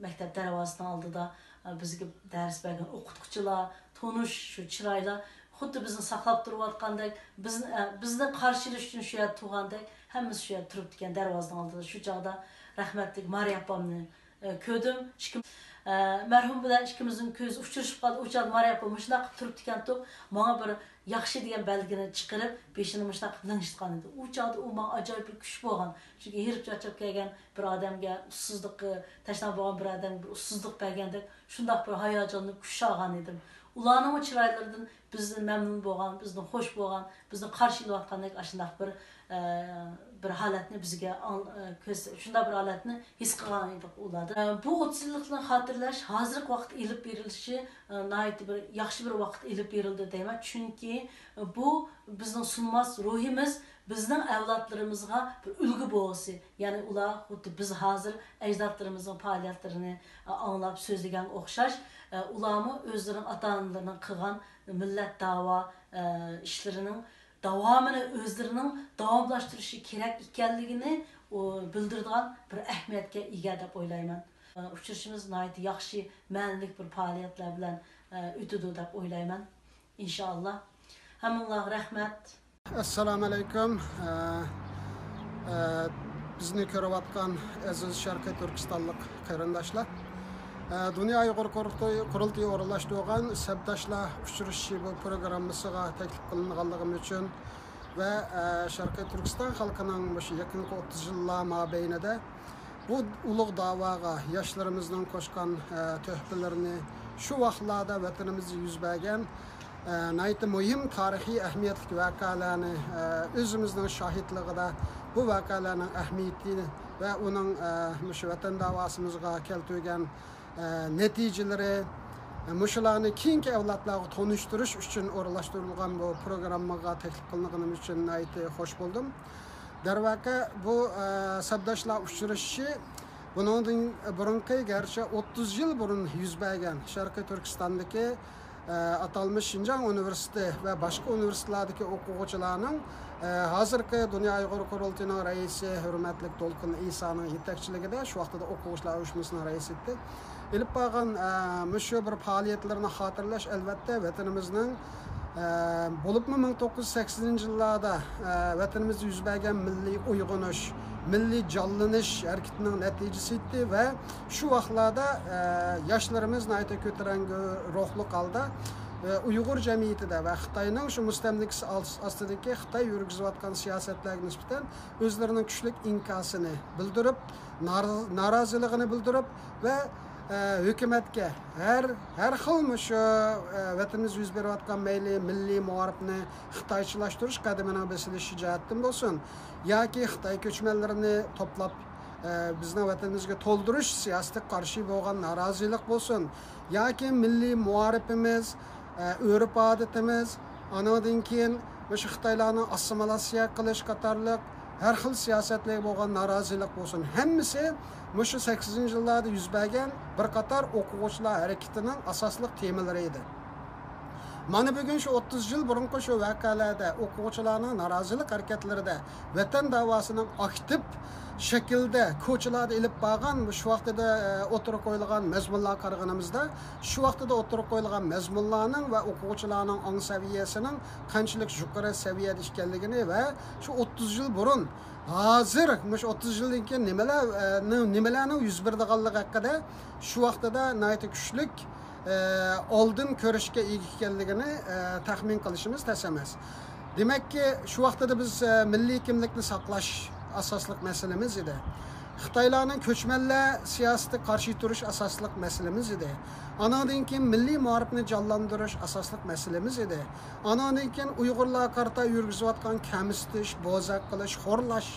مەكتەپ دەرۋازىسىنىڭ ئالدىدا، ئە، بىزگە دەرس بەرگەن ئوقۇتقۇچىلار، تونۇش شۇ چىرايلار خۇددى بىزنى ساقلاپ تۇرۇۋاتقاندەك، بىزنى، ئە، بىزنى قارشى ئېلىش ئۈچۈن شۇ يەردە تۇرغاندەك، ھەممىسى شۇ يەردە تۇرۇپتىكەن دەرۋازىنىڭ ئالدىدا. شۇ چاغدا رەھمەتلىك مارىيە ئاپامنى ئە، كۆردۈم. ئىككى-، ئە، مەرھۇم بىلەن ئىككىمىزنىڭ كۆزى ئۇچرىشىپ قالدى. ئۇ چاغدا مارىيە ئاپا مۇشۇنداق قىلىپ تۇرۇپتىكەن، ماڭا بىر ياخشى دېگەن بەلگىنى چىقىرىپ، بېشىنى مۇشۇنداق قىلىپ لىڭشىتقان ئىدى. ئۇ چاغدا ئۇ ماڭا ئاجايىپ بىر كۈچ بولغان. چۈنكى ھېرىپ چارچاپ كەلگەن بىر ئادەمگە ئۇسسۇزلۇققا تەشنا بولغان بىر ئادەمگە بىر ئۇسسۇزلۇق بەرگەندەك، شۇنداق بىر ھاياجانلىنىپ كۈچ ئالغان ئىدىم. ئۇلارنىڭمۇ چىرايلىرىدىن بىزدىن مەمنۇن بولغان، بىزدىن خوش بولغان، بىزنى قارشى ئېلىۋاتقاندەك ئاشۇنداق بىر، ئە، بىر ھالەتنى بىزگە ئاڭ-، ئە، كۆز-، شۇنداق بىر ھالەتنى ھېس قىلغان ئىدۇق ئۇلاردا. ئە، بۇ ئوتتۇز يىللىقنى خاتىرىلەش ھازىرقى ۋاقىتتا ئېلىپ بېرىلىشى، ئە، ناھايىتى بىر ياخشى بىر ۋاقىت ئېلىپ بېرىلدى دەيمەن. چۈنكى، ئە، بۇ بىزنىڭ سۇنماس روھىمىز بىزنىڭ ئەۋلادلىرىمىزغا بىر ئۈلگە بولغۇسى. يەنى ئۇلار خۇددى بىز ھازىر ئەجدادلىرىمىزنىڭ پائالىيەتلىرىنى، ئە، ئاڭلاپ سۆزلىگەنگە ئوخشاش، ئە، ئۇلارمۇ ئۆزلىرىنىڭ ئاتا-ئانىلىرىنىڭ قىلغان مىللەت داۋا، ئە، ئىشلىرىنىڭ داۋامىنى ئۆزلىرىنىڭ داۋاملاشتۇرۇشى كېرەك ئىكەنلىكىنى، ئۇ، بىلدۈرىدىغان بىر ئەھمىيەتكە ئىگە دەپ ئويلايمەن. ئۇچرىشىشىمىز ناھايىتى ياخشى، مەنىلىك بىر پائالىيەتلەر بىلەن، ئە، ئۆتىدۇ دەپ ئويلايمەن، ئىنشائاللا. ھەممىڭلارغا رەھمەت. ئەسسالامۇ ئەلەيكۇم. ئە، ئە، بىزنى كۆرۈۋاتقان ئەزىز شەرقىي تۈركىستانلىق قېرىنداشلار، ئە، دۇنيا ئۇيغۇر قۇرۇلتىيى، قۇرۇلتىيى ئورۇنلاشتۇرغان سەپداشلار ئۇچرىشىشى بۇ پروگراممىسىغا تەكلىپ قىلىنغانلىقىم ئۈچۈن ۋە، ئە، شەرقىي تۈركىستان خەلقىنىڭ مۇشۇ يېقىنقى ئوتتۇز يىللار مابەينىدە بۇ ئۇلۇغ داۋاغا ياشلىرىمىزنىڭ قوشقان، ئە، تۆھپىلىرىنى، شۇ ۋاقىتلاردا ۋەتىنىمىزدە يۈز بەرگەن، ئە، ناھايىتى مۇھىم تارىخىي ئەھمىيەتلىك ۋەقەلەرنى، ئە، ئۆزىمىزنىڭ شاھىتلىقىدا بۇ ۋەقەلەرنىڭ ئەھمىيىتى ۋە ئۇنىڭ، ئە، مۇشۇ ۋەتەن داۋاسىمىزغا كەلتۈرگەن، ئە، نەتىجىلىرى، ئە، مۇشۇلارنى كېيىنكى ئەۋلادلارغا تونۇشتۇرۇش ئۈچۈن ئورۇنلاشتۇرۇلغان بۇ پروگراممىغا تەكلىپ قىلىنغىنىم ئۈچۈن ناھايىتى خوش بولدۇم. دەرۋەقە، بۇ، ئە، سەپداشلار ئۇچرىشىشى بۇنىڭدىن بۇرۇنقى، گەرچە ئوتتۇز يىل بۇرۇن يۈز بەرگەن شەرقىي تۈركىستاندىكى، ئە، ئاتالمىش شىنجاڭ ئۇنىۋېرسىتېتى ۋە باشقا ئۇنىۋېرسىتېتلاردىكى ئوقۇغۇچىلارنىڭ، ئە، ھازىرقى دۇنيا ئۇيغۇر قۇرۇلتىيىنىڭ رەئىسى ھۆرمەتلىك دولقۇن ئىسانىڭ يېتەكچىلىكىدە، شۇ ۋاقتىدا ئوقۇغۇچىلار ئۇيۇشمىسىنىڭ رەئىسى ئىدى. ئېلىپ بارغان، ئە، مۇشۇ بىر پائالىيەتلىرىنى خاتىرىلەش، ئەلۋەتتە، ۋەتىنىمىزنىڭ، ئە، بولۇپمۇ مىڭ توققۇز يۈز سەكسىنىنچى يىللاردا، ئە، ۋەتىنىمىزدە يۈز بەرگەن مىللىي ئويغىنىش، مىللىي جانلىنىش ھەرىكىتىنىڭ نەتىجىسى ئىدى ۋە شۇ ۋاقىتلاردا، ئە، ياشلىرىمىز ناھايىتى كۆتۈرەڭگۈ روھلۇق ھالدا، ئە، ئۇيغۇر جەمئىيىتىدە ۋە خىتاينىڭ شۇ مۇستەملىكىسى ئاس-، ئاستىدىكى خىتاي يۈرگۈزۈۋاتقان سىياسەتلەرگە نىسبەتەن ئۆزلىرىنىڭ كۈچلۈك ئىنكاسىنى بىلدۈرۈپ، نار-، نارازىلىقىنى بىلدۈرۈپ ۋە، ئە، ھۆكۈمەتكە ھەر، ھەر خىل مۇشۇ، ئە، ۋەتىنىمىزدە يۈز بېرىۋاتقان مەيلى مىللىي مائارىپنى خىتايچىلاشتۇرۇش قەدىمىنىڭ بېسىلىشى جەھەتتىن بولسۇن ياكى خىتاي كۆچمەنلىرىنى توپلاپ، ئە، بىزنىڭ ۋەتىنىمىزگە تولدۇرۇش سىياسىتىگە قارشى بولغان نارازىلىق بولسۇن ياكى مىللىي مائارىپىمىز، ئە، ئۆرپ-ئادىتىمىز، ئانىڭدىن كېيىن مۇشۇ خىتايلارنىڭ ئاسسىمىلياتسىيە قىلىش قاتارلىق ھەر خىل سىياسەتلەرگە بولغان نارازىلىق بولسۇن، ھەممىسى مۇشۇ سەكسىنىنچى يىللاردا يۈز بەرگەن بىر قاتار ئوقۇغۇچىلار ھەرىكىتىنىڭ ئاساسلىق تېمىلىرى ئىدى. مانا بۈگۈن شۇ ئوتتۇز يىل بۇرۇنقى شۇ ۋەقەلەردە ئوقۇغۇچىلارنىڭ نارازىلىق ھەرىكەتلىرىدە، ۋەتەن داۋاسىنىڭ ئاكتىپ شەكىلدە كوچىلاردا ئېلىپ بارغان، شۇ ۋاقتىدا، ئە، ئوتتۇرىغا قويۇلغان مەزمۇنلارغا قارىغىنىمىزدا، شۇ ۋاقتىدا ئوتتۇرىغا قويۇلغان مەزمۇنلارنىڭ ۋە ئوقۇغۇچىلارنىڭ ئاڭ سەۋىيەسىنىڭ قانچىلىك يۇقىرى سەۋىيەدە ئىكەنلىكىنى ۋە شۇ ئوتتۇز يىل بۇرۇن، ھازىر مۇشۇ ئوتتۇز يىلدىن كېيىن نېمىلەر، ئە، نېمىلەرنىڭ يۈز بېرىدىغانلىقى ھەققىدە شۇ ۋاقتىدا ناھايىتى كۈچلۈك، ئە، ئالدىن كۆرۈشكە ئىگە ئىكەنلىكىنى، ئە، تەخمىن قىلىشىمىز تەس ئەمەس. دېمەككى، شۇ ۋاقتىدا بىز، ئە، مىللىي كىملىكنى ساقلاش ئاساسلىق مەسىلىمىز ئىدى. خىتايلارنىڭ كۆچمەنلەر سىياسىتىگە قارشى تۇرۇش ئاساسلىق مەسىلىمىز ئىدى. ئانىڭدىن كېيىن مىللىي مائارىپنى جانلاندۇرۇش ئاساسلىق مەسىلىمىز ئىدى. ئانىڭدىن كېيىن ئۇيغۇرلارغا قارىتا يۈرگۈزۈۋاتقان كەمسىتىش، بوزەك قىلىش، خورلاش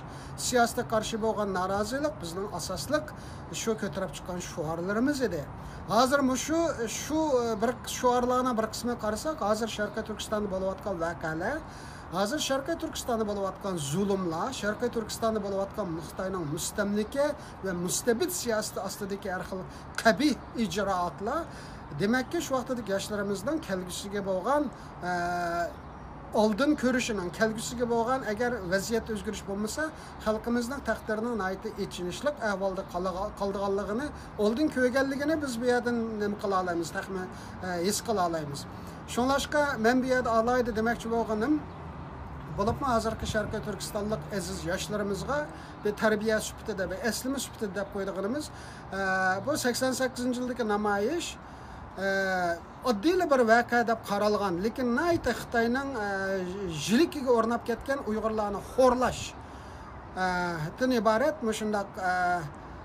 سىياسىتىگە قارشى بولغان نارازىلىق بىزنىڭ ئاساسلىق شۇ كۆتۈرۈپ چىققان شوئارلىرىمىز ئىدى. ھازىر مۇشۇ، شۇ بىر شوئارلارنىڭ بىر قىسمىغا قارىساق، ھازىر شەرقىي تۈركىستاندا بولۇۋاتقان ۋەقەلەر، ھازىر شەرقىي تۈركىستاندا بولۇۋاتقان زۇلۇملار، شەرقىي تۈركىستاندا بولۇۋاتقان خىتاينىڭ مۇستەملىكە ۋە مۇستەبىت سىياسىتى ئاستىدىكى ھەر خىل قەبىھ ئىجرائاتلار، دېمەككى، شۇ ۋاقتىدىكى ياشلىرىمىزنىڭ كەلگۈسىگە بولغان، ئە، ئالدىن كۆرۈشىنىڭ، كەلگۈسىگە بولغان، ئەگەر ۋەزىيەتتە ئۆزگىرىش بولمىسا، خەلقىمىزنىڭ تەقدىرىنىڭ ناھايىتى ئېچىنىشلىق ئەھۋالدا قالىدىغا-، قالىدىغانلىقىنى ئالدىن كۆرگەنلىكىنى بىز بۇ يەردىن نېمە قىلالايمىز، تەخمىن، ئە، ھېس قىلالايمىز. شۇڭلاشقا، مەن بۇ يەردە ئالاھىدە دېمەكچى بولغىنىم، بولۇپمۇ ھازىرقى شەرقىي تۈركىستانلىق ئەزىز ياشلىرىمىزغا بىر تەربىيە سۈپىتىدە، بىر ئەسلىمە سۈپىتىدە دەپ قويىدىغىنىمىز، ئە، بۇ سەكسەن سەككىزىنچى يىلدىكى نامايىش، ئە، ئاددىيلا بىر ۋەقە دەپ قارالغان، لېكىن ناھايىتى خىتاينىڭ، ئە، ژىلىكىگە ئورناپ كەتكەن ئۇيغۇرلارنى خورلاش، ئە، دىن ئىبارەت مۇشۇنداق، ئە،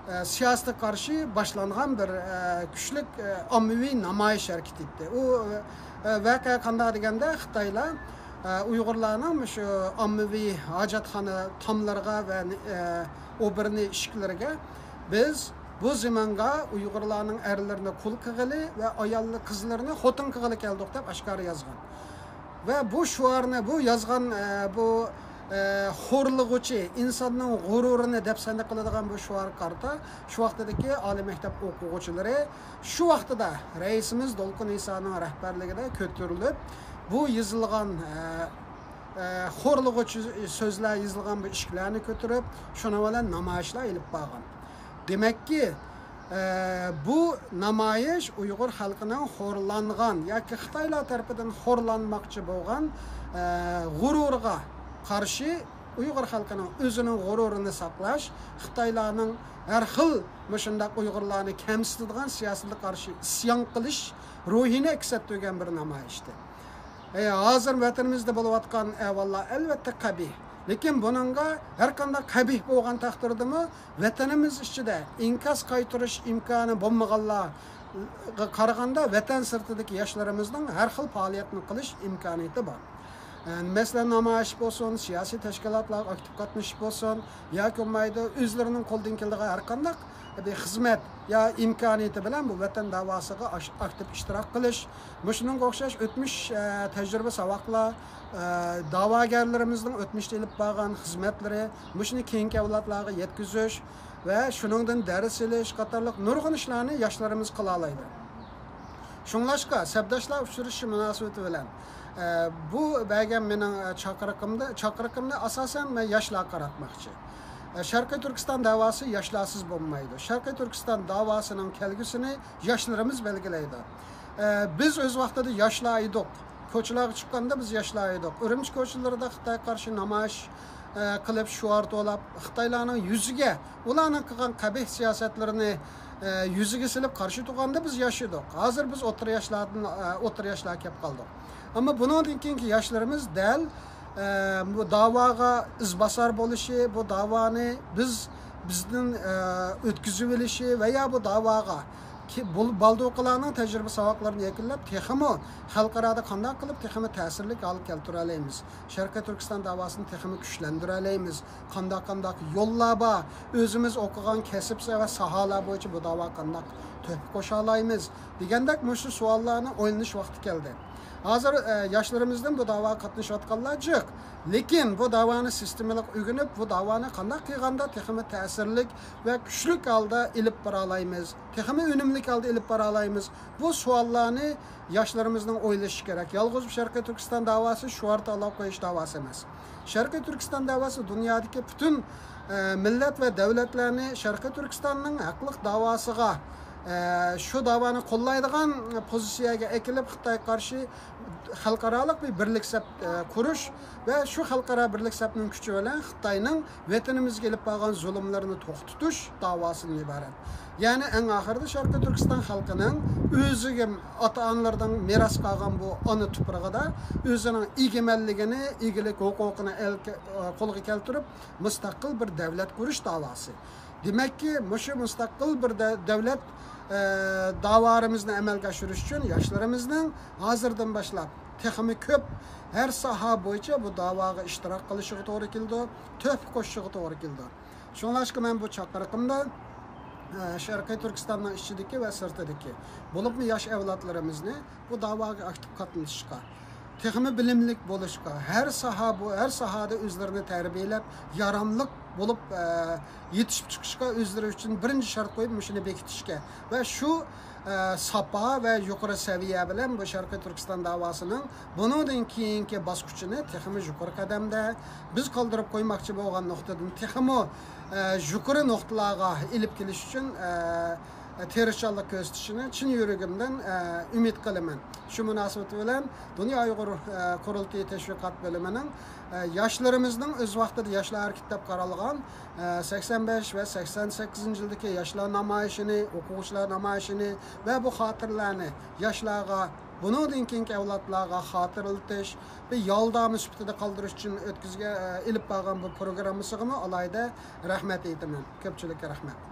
ئە، سىياسىتىگە قارشى باشلانغان بىر، ئە، كۈچلۈك، ئە، ئاممىۋى نامايىش ھەرىكىتى ئىدى. ئۇ، ئە، ۋەقە قانداق دېگەندە، خىتايلار ئۇيغۇرلارنىڭ مۇشۇ ئاممىۋى ھاجەتخانا تاملىرىغا ۋە ئوبېرنى ئىشىكلىرىگە بىز بۇ زېمىنغا ئۇيغۇرلارنىڭ ئەرلىرىنى قۇل قىلغىلى ۋە ئايال قىزلىرىنى خوتۇن قىلغىلى كەلدۇق دەپ ئاشكارا يازغان. ۋە بۇ شوئارنى، بۇ يازغان، ئە، بۇ، ئە، خورلىغۇچى، ئىنساننىڭ غۇرۇرىنى دەپسەندە قىلىدىغان بۇ شوئارغا قارىتا شۇ ۋاقتىدىكى ئالىي مەكتەپ ئوقۇغۇچىلىرى شۇ ۋاقتىدا رەئىسىمىز دولقۇن ئىسانىڭ رەھبەرلىكىدە كۆتۈرۈلۈپ، بۇ يېزىلغان، ئە، ئە، خورلىغۇچى سۆزلەر يېزىلغان بۇ ئىشىكلەرنى كۆتۈرۈپ، شۇنىڭ بىلەن نامايىشلار ئېلىپ بارغان. دېمەككى، ئە، بۇ نامايىش ئۇيغۇر خەلقىنىڭ خورلانغان ياكى خىتايلار تەرىپىدىن خورلانماقچى بولغان، ئە، غۇرۇرىغا قارشى، ئۇيغۇر خەلقىنىڭ ئۆزىنىڭ غۇرۇرىنى ساقلاش، خىتايلارنىڭ ھەر خىل مۇشۇنداق ئۇيغۇرلارنى كەمسىتىدىغان سىياسىتىگە قارشى ئىسيان قىلىش روھىنى ئەكس ئەتتۈرگەن بىر نامايىش ئىدى. ئە، ھازىر ۋەتىنىمىزدە بولۇۋاتقان ئەھۋاللار ئەلۋەتتە قەبىھ. لېكىن بۇنىڭغا ھەر قانداق قەبىھ بولغان تەقدىردىمۇ، ۋەتىنىمىز ئىچىدە ئىنكاس قايتۇرۇش ئىمكانى بولمىغانلارغا قارىغاندا، ۋەتەن سىرتىدىكى ياشلىرىمىزنىڭ ھەر خىل پائالىيەتنى قىلىش ئىمكانىيىتى بار. ئە، مەسىلەن، نامايىش بولسۇن، سىياسىي تەشكىلاتلارغا ئاكتىپ قاتنىشىش بولسۇن، ياكى بولمايدۇ، ئۆزلىرىنىڭ قولىدىن كېلىدىغان ھەر قانداق بىر خىزمەت يا ئىمكانىيىتى بىلەن بۇ ۋەتەن داۋاسىغا ئاش-، ئاكتىپ ئىشتىراك قىلىش، مۇشۇنىڭغا ئوخشاش ئۆتمۈش، ئە، تەجرىبە، ساۋاقلار، ئە، داۋاگەرلىرىمىزنىڭ ئۆتمۈشتە ئېلىپ بارغان خىزمەتلىرى، مۇشۇنى كېيىنكى ئەۋلادلارغا يەتكۈزۈش ۋە شۇنىڭدىن دەرس ئېلىش قاتارلىق نۇرغۇن ئىشلارنى ياشلىرىمىز قىلالايدۇ. شۇڭلاشقا، سەپداشلار ئۇچرىشىشى مۇناسىۋىتى بىلەن، ئە، بۇ بەرگەن مېنىڭ، ئە، چاقىرىقىمدا، چاقىرىقىمنى ئاساسەن مەن ياشلارغا قاراتماقچى. ئە، شەرقىي تۈركىستان داۋاسى ياشلارسىز بولمايدۇ. شەرقىي تۈركىستان داۋاسىنىڭ كەلگۈسىنى ياشلىرىمىز بەلگىلەيدۇ. ئە، بىز ئۆز ۋاقتىدا ياشلار ئىدۇق. كوچىلارغا چىققاندا بىز ياشلار ئىدۇق. ئۈرۈمچى كوچىلىرىدا خىتايغا قارشى نامايىش، ئە، قىلىپ، شوئار توۋلاپ، خىتايلارنىڭ يۈزىگە، ئۇلارنىڭ قىلغان قەبىھ سىياسەتلىرىنى، ئە، يۈزىگە سېلىپ قارشى تۇرغاندا بىز ياش ئىدۇق. ھازىر بىز ئوتتۇرا ياشلاردىن، ئە، ئوتتۇرا ياشلارغا كەپ قالدۇق. ئەمما بۇنىڭدىن كېيىنكى ياشلىرىمىز دەل، ئە، بۇ داۋاغا ئىزباسار بولۇشى، بۇ داۋانى بىز، بىزدىن، ئە، ئۆتكۈزۈۋېلىشى ۋە يا بۇ داۋاغا كى-، بۇ بالدۇرقىلارنىڭ تەجرىبە ساۋاقلىرىنى يەكۈنلەپ، تېخىمۇ خەلقئارادا قانداق قىلىپ تېخىمۇ تەسىرلىك ھالغا كەلتۈرەلەيمىز؟ شەرقىي تۈركىستان داۋاسىنى تېخىمۇ كۈچلەندۈرەلەيمىز؟ قانداق، قانداق يوللار بار؟ ئۆزىمىز ئوقۇغان كەسىپ ۋە ساھەلەر بويىچە بۇ داۋاغا قانداق تۆھپە قوشالايمىز؟ دېگەندەك مۇشۇ سوئاللارنى ئويلىنىش ۋاقتى كەلدى. ھازىر، ئە، ياشلىرىمىزدىن بۇ داۋاغا قاتنىشىۋاتقانلار جىق. لېكىن بۇ داۋانى سىستېمىلىق ئۆگىنىپ، بۇ داۋانى قانداق قىلغاندا تېخىمۇ تەسىرلىك ۋە كۈچلۈك ھالدا ئېلىپ بارالايمىز؟ تېخىمۇ ئۈنۈملۈك ھالدا ئېلىپ بارالايمىز؟ بۇ سوئاللارنى ياشلىرىمىزنىڭ ئويلىشىشى كېرەك. يالغۇز شەرقىي تۈركىستان داۋاسى شوئار تاللاپ قويۇش داۋاسى ئەمەس. شەرقىي تۈركىستان داۋاسى دۇنيادىكى پۈتۈن، ئە، مىللەت ۋە دۆلەتلەرنى شەرقىي تۈركىستاننىڭ ھەقلىق داۋاسىغا، ئە، شۇ داۋانى قوللايدىغان پوزىتسىيەگە ئەكېلىپ، خىتايغا قارشى خەلقئارالىق بىر بىرلىك سەپ، ئە، قۇرۇش ۋە شۇ خەلقئارا بىرلىك سەپنىڭ كۈچى بىلەن خىتاينىڭ ۋەتىنىمىزگە ئېلىپ بارغان زۇلۇملىرىنى توختىتىش داۋاسىدىن ئىبارەت. يەنى ئەڭ ئاخىرىدا شەرقىي تۈركىستان خەلقىنىڭ ئۆزىگە ئاتا-ئانىلىرىدىن مىراس قالغان بۇ ئانا تۇپرىقىدا ئۆزىنىڭ ئىگىمەنلىكىنى، ئىگىلىك ھوقۇقىنى ئەل-، قولغا كەلتۈرۈپ، مۇستەقىل بىر دۆلەت قۇرۇش داۋاسى. دېمەككى، مۇشۇ مۇستەقىل بىر دە-، دۆلەت، ئە، داۋارىمىزنى ئەمەلگە ئاشۇرۇش ئۈچۈن ياشلىرىمىزنىڭ ھازىردىن باشلاپ تېخىمۇ كۆپ ھەر ساھە بويىچە بۇ داۋاغا ئىشتىراك قىلىشىغا توغرا كېلىدۇ، تۆھپە قوشۇشىغا توغرا كېلىدۇ. شۇڭلاشقا مەن بۇ چاقىرىقىمدا، ئە، شەرقىي تۈركىستاننىڭ ئىچىدىكى ۋە سىرتىدىكى، بولۇپمۇ ياش ئەۋلادلىرىمىزنى بۇ داۋاغا ئاكتىپ قاتنىشىشقا، تېخىمۇ بىلىملىك بولۇشقا، ھەر ساھە بۇ، ھەر ساھەدە ئۆزلىرىنى تەربىيەلەپ، ياراملىق بولۇپ، ئە، يېتىشىپ چىقىشقا ئۆزلىرى ئۈچۈن بىرىنچى شەرت قويۇپ، مۇشۇنى بېكىتىشكە ۋە شۇ، ئە، ساپا ۋە يۇقىرى سەۋىيە بىلەن بۇ شەرقىي تۈركىستان داۋاسىنىڭ بۇنىڭدىن كېيىنكى باسقۇچىنى تېخىمۇ يۇقىرى قەدەمدە، بىز قالدۇرۇپ قويماقچى بولغان نۇقتىدىن تېخىمۇ، ئە، يۇقىرى نۇقتىلارغا ئېلىپ كېلىش ئۈچۈن، ئە، تىرىشچانلىق كۆرسىتىشىنى چىن يۈرىكىمدىن، ئە، ئۈمىد قىلىمەن. شۇ مۇناسىۋىتى بىلەن دۇنيا ئۇيغۇر، ئە، قۇرۇلتىيى تەشۋىقات بۆلۈمىنىڭ، ئە، ياشلىرىمىزنىڭ ئۆز ۋاقتىدا ياشلار ھەرىكىتى دەپ قارالغان، ئە، سەكسەن بەش ۋە سەكسەن سەككىزىنچى يىلدىكى ياشلار نامايىشىنى، ئوقۇغۇچىلار نامايىشىنى ۋە بۇ خاتىرىلەرنى ياشلارغا، بۇنىڭدىن كېيىنكى ئەۋلادلارغا خاتىرىلىتىش، بىر يالدامى سۈپىتىدە قالدۇرۇش ئۈچۈن ئۆتكۈزگە-، ئە، ئېلىپ بارغان بۇ پروگراممىسىغىمۇ ئالاھىدە رەھمەت ئېيتىمەن. كۆپچىلىككە رەھمەت.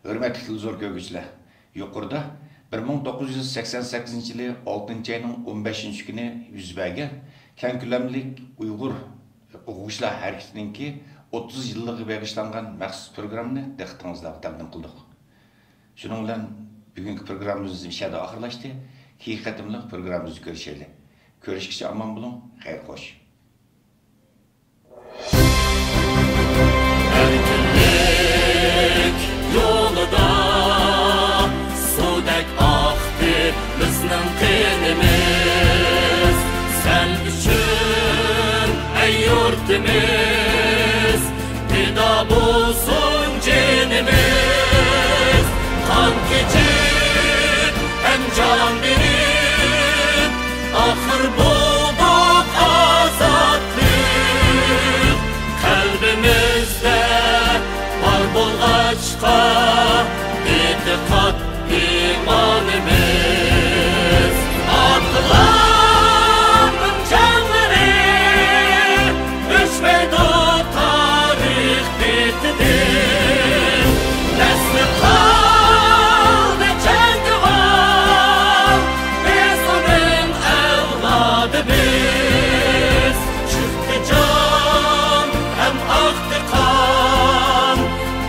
ھۆرمەتلىك تېلېۋىزور كۆرگۈچىلەر، يۇقىرىدا بىر مىڭ توققۇز يۈز سەكسەن سەككىزىنچى يىلى ئالتىنچى ئاينىڭ ئون بەشىنچى كۈنى يۈز بەرگەن كەڭ كۆلەملىك ئۇيغۇر ئوقۇغۇچىلار ھەرىكىتىنىڭكى ئوتتۇز يىللىقىغا بېغىشلانغان مەخسۇس پروگراممىنى دىققىتىڭىزلارغا تەقدىم قىلدۇق. شۇنىڭ بىلەن بۈگۈنكى پروگراممىمىز مۇشۇ يەردە ئاخىرلاشتى. كېيىنكى قېتىملىق پروگراممىمىزدا كۆرۈشەيلى. كۆرۈشكىچە ئامان بولۇڭ، خەير خوش. ئەركىنلىك يولىدا سۇدەك ئاقتى بىزنىڭ قېنىمىز. سەن ئۈچۈن، ئەي يۇرتىمىز، پىدا بولسۇن جېنىمىز. قان كېچىپ ھەم جان بېرىپ، ئاخىر بولدۇق ئازادلىق. قەلبىمىزدە بار بولغاچقا، ئېتىقاد ئىمانىمىز. ئاتىلارنىڭ جانلىرى ئۆچمەيدۇ تارىخ بېتىدىن. نەسلى قالدى جەڭگىۋار، بىز ئۇنىڭ ئەۋلادىمىز. چىقتى جان ھەم ئاقتى قان،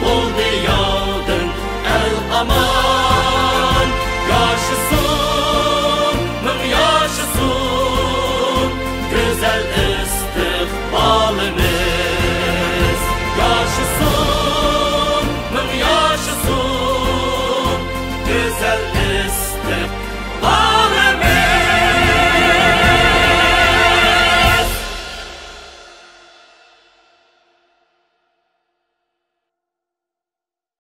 بولدى ياۋدىن ئەل ئامان. ياشىسۇن، مىڭ ياشىسۇن گۈزەل ئىستىقبالىمىز. ياشىسۇن، مىڭ ياشىسۇن گۈزەل